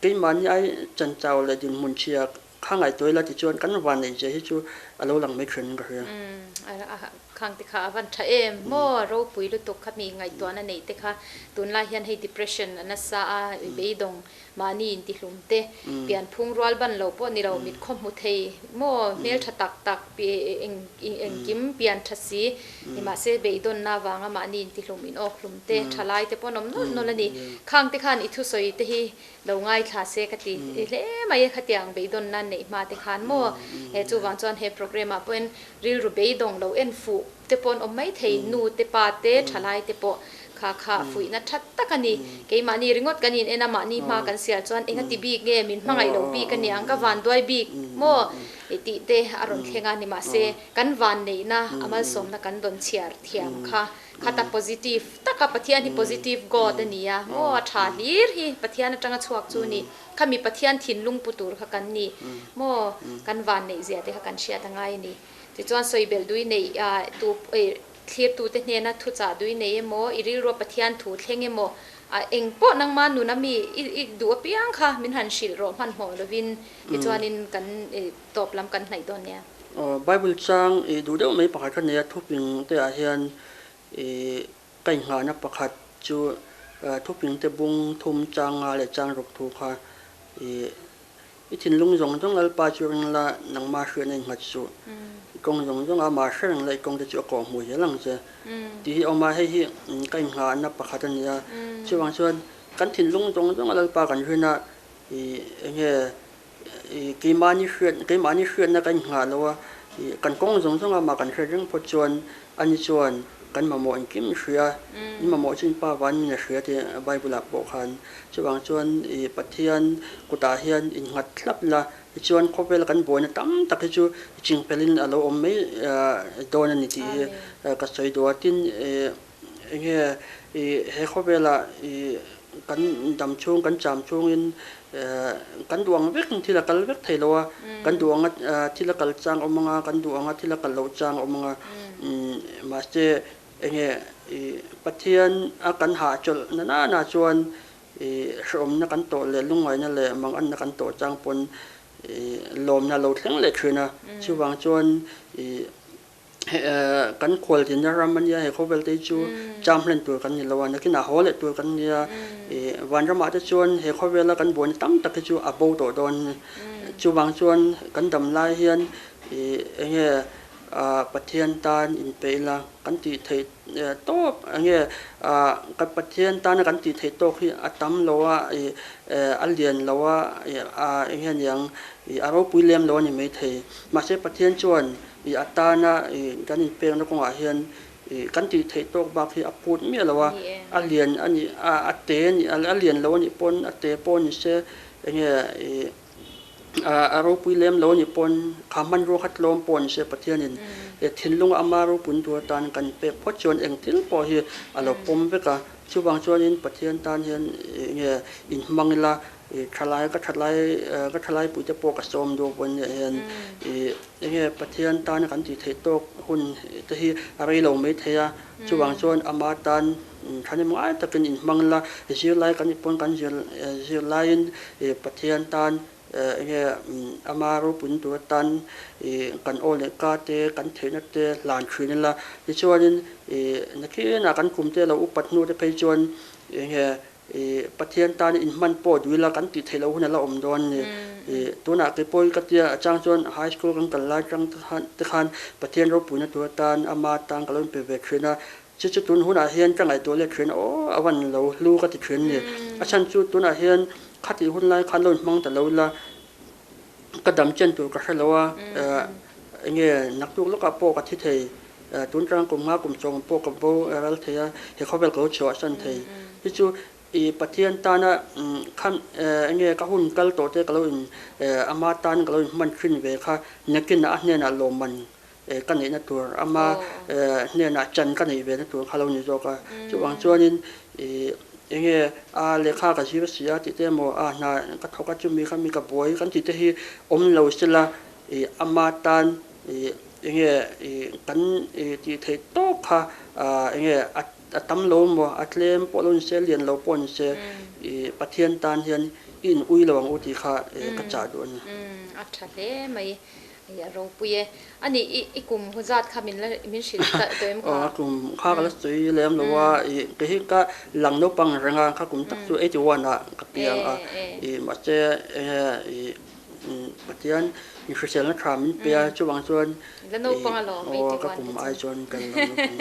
keimahni ai chanchau leh dinhmun chhia Kha ngaihtuah ila tichuan kan vanneih zia hi chu a lo lang mai thin ka hria. Khang te kha a van tha em maw ropui lutuk kha mi ngaihtuahna neih te kha tunlai hian hei depression a nasa a beidawng mahni intihlum te pianphung rual ban lo pawh ni lo mit khaw hmu thei maw hmeltha tak tak engkim pian tha si nimahse beidawnna avanga mahni intihlum in awkhlum te thalai te pawh an awm nawlh nawlh a ni khang te khan i thusawi te hi Lo ngaithla se ka ti hle mai e, khatiang beidawnna neih hma te khan maw? He chuvang chuan he programme ah pawhin rilru beidawng lo en fuh te pawh an awm mai thei, nu te pa te thalai te pawh kha kha fuihna that tak a ni. Keimahni ringawt kan in en a, mahni hma kan sial chuan eng a ti bik nge, min hmangaih lo bik a niang, ka vanduai bik maw tih te a rawn thleng a, nimahse kan vanneihna a malsawmna kan dawn chhiar thiam kha. Khata positive taka Pathian hi positive God a ni a, maw a tha hlir hi Pathian atanga chhuak chu ni, khami Pathian thinlung pu tur kha kan ni, maw kan van neih zia te kha kan hriat a ngai a ni. Tichuan sawibelh dui neih tu thlirtute hnena thuchah dui nei emaw, i rilrua Pathian thu thleng emaw, eng pawh nangma nuna mi i duh apiang kha min han hrilh rawh hmanhmawh lovin tichuanin kan tawp lam kan hnaih dawn nia. Bible chang i duh deuh mai pakhat kha nei a, thuping te ah hian i ka inghahna pakhat chu thuping te bung thum chang nga leh chang ruk thu kha i i thinlung zawng zawng Lalpa chu ring la nangma hriatna innghat suh, i kawng zawng zawng a mah hre reng la i kawng te chu a kawh hmuh zel ang che tih hi a awm a, hei hi ka inghahna pakhat a ni a, chuvang chuan kan thinlung zawng zawng a Lalpa kan rin a i enge I keimahni hriat, keimahni hriatna kan inghah lo a, i kan kawng zawng zawng a mah kan hriat reng phawt chuan ani chuan kan mamawh engkim i hria, in mamawh chu in pa van min a hria tih Bible ah pawh khan. Chuvang chuan i Pathian kutah hian innghat thlap la, tichuan khawvela kan buaina tam tak hi chu i chingpelin a lo awm mai dawn a ni tih hi ka sawi duh a. Tin, i Enge i he khawvela i kan dam chhung kan cham chhungin kan duh ang vek thil a kal vek thei lo a, kan duh anga thil a kal chang awm anga, kan duh anga thil a kal loh chang awm anga, mahse enge I Pathian a kan hahchawlh na nana chuan i hrehawmna kan tawh leh lungngaihna leh manganna kan tawh chang pawn i lawmna a lo thleng leh thin a. Chuvang chuan i kan khualzinna ram a nia, he khawvel te hi chu cham hlen tur kan ni lo a, nakinah haw leh tur kan nia. I vanramah te chuan he khawvela kan buaina tam tak hi chu a bo tawh dawn a ni. Chuvang chuan kan dam lai hian i enge Pathian tan inpeih ila kan tih theih tawp enge kan Pathian tana kan tih theih tawk hi a tam lo a, a lian lo a, enge niang a ropui lem lo a ni maithei. Mahse Pathian chuan a tana kan inpekna kawngah hian kan tih theih tawk bak hi a phut miah lo a, a lian a nih a te a nih a lian lo a nih pawn a te pawh ni se enge A ropui lem lo anih pawn kha hmanrua kha tlawm pawh ni se Pathianin he thinlunga ama ropui tur atan kan pek phawt chuan eng thil pawh hi a lo pawm vek a. Chuvang chuanin Pathian tan hian enge inhmang ila thalai ka thalai ka thalai puite pawh ka sawm duh pawn nia hian enge Pathian tana kan tih theih tawk hun te hi a rei lo mai thei a. Chuvang chuan ama tan Thahnem ngai takin inhmang la, zirlai kan nih pawn kan zirlaiin Pathian tan enge ama ropuina tur atan kan aw leh ka te, kan theihna te hlan thin ila. Tichuanin nakinah kan kum te lo upat hnu te phei chuan enge Pathian tan inhman pawh duh ila kan tih theih loh hun a la awm dawn a ni. Tunah kei pawhin ka tia a chang chuan high school kan kal lai chang te khan Pathian ropuina tur atan ama tan ka lo inpe ve thin a. Chu chu tun hunah hian ka ngaihtuah leh thin a, aw a van lo hlu ka ti thin a ni. A chhan chu tunah hian khatih hun lai khan lo inhmang ta lo ila, ka dam chen tur ka hre lo a, enge naktuk lawkah pawh ka thi thei, tun tang kum nga kum chawng pawh ka bo ral thei a, he khawvel ka lo chhuah san thei. Chu chu i Pathian tana khan enge ka hun kal tawh te ka lo in ama tan ka lo inhman thin ve kha nakinah a hnenah lawmman ka neihna tur ama hnenah chan ka neih ve na tur kha lo ni zawk a. Chuvang chuanin ih enge a lehkha ka zir si a tih te emaw a hna ka thawk a chumi kha mi ka buai kan tih te hi awm lo sela ih ama tan ih enge ih kan ih tih theih tawk kha enge a tam lo emaw a tlem pawh lo ni se lian lo pawh ni se ih Pathian tan hian i in ui lo ang u tih kha ka chah duh a ni. A tha hle mai. I a ropui e. A nih i i kum hu zat kha min la min hrilh talh tawh em kha? Aw kum kha ka la sawi lem lo a, i kei hi ka lang naupang reng a, kha kum tak chu 81 ah ka piang a, i mahse enge i Pathian in hriselna tha min pe a, chuvang chuan La naupang alawm aw ka kum ai chuan ka la naupang.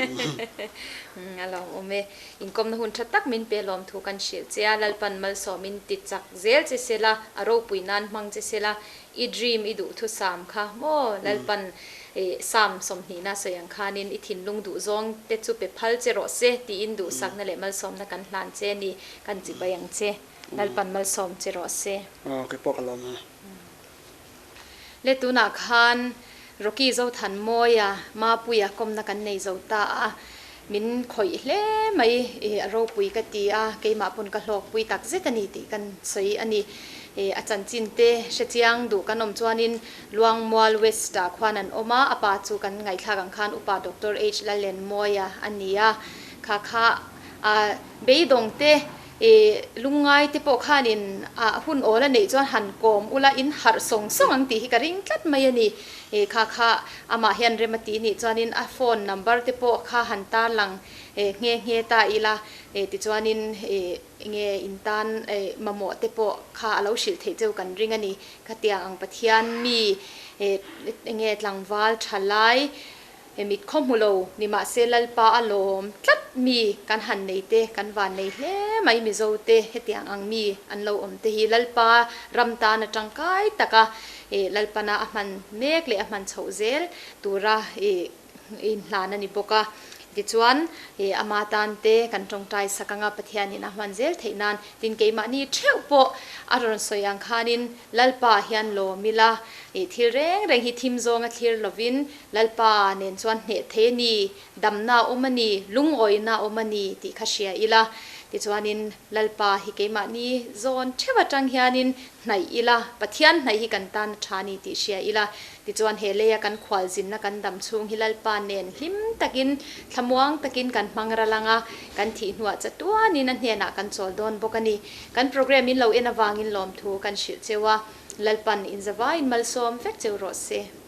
A lawmawm e. Inkawmna hun tha tak min pe lawm thu kan hrilh che a, Lalpan malsawmin ti chak zel che sela, a ropui nan hmang che sela, I dream i duhthusam kha maw Lalpan i Psalm sawmhnihna sawi ang khanin i thinlung duhzawng te chu pe phal che rawh se tiin duhsakna leh malsawmna kan hlan che a ni, kan chibai ang che. Lalpan malsawm che rawh se. Aw kei pawh ka lawm e. Le tunah khan Rocky Zothanmawia Mapuia kawmna kan nei zo ta a, min khawih hle mai i a ropui ka ti a, keimah pawn ka hlawkpui tak zet a ni tih kan sawi a ni. A chanchin te hrechiang duh kan awm chuanin Luangmual West ah khuan an awm a, a pa chu kan ngaihthlak ang khan Upa Doctor H Lallenmawia a ni a, kha kha a beidawng te I lungngai te pawh khanin a hun awl a neih chuan han kawm ula in harh sawng sawng ang tih hi ka ring tlat mai a ni. I kha kha amah hian rem a tih nih chuanin a phone number te pawh kha han tarlang nghe nghe ta ila tichuanin nge in tan mamawh te pawh kha a lo hrilh theih cheu kan ring a ni. Khatiang ang Pathian mi nge tlangval tha lai He mit khaw hmu lo ni mahse Lalpa a lawm tlat mi kan han nei te kan van nei hle mai Mizo te hetiang ang mi an lo awm te hi Lalpa ram tan a tangkai tak a Lalpana a hman mek leh a hman chhoh zel tura inhlan a ni bawk a tichuan ama tan te kan tawngtai sak anga Pathianin a hman zel theih nan tin keimahni theuh pawh a rawn sawi ang khanin Lalpa hian lawm ila thil reng reng hi thim zawnga thlir lovin Lalpa nen chuan hneh thei a ni, damna a awm a ni, lungawina a awm a ni tih kha hria ila. Tichuanin Lalpa hi keimahni zawn theuh atang hianin hnaih ila, Pathian hnaih hi kan tan a tha a ni tih hria ila. Tichuan he leia kan khualzinna kan dam chhung hi Lalpa nen hlim takin, thlamuang takin kan hmang ral ang a, kan thih hnuah chatuanin a hnenah kan chawl dawn bawk a ni. Kan programme in lo en avangin lawmthu kan hrilh cheu a, Lalpan inzavaiin malsawm vek cheu rawh se.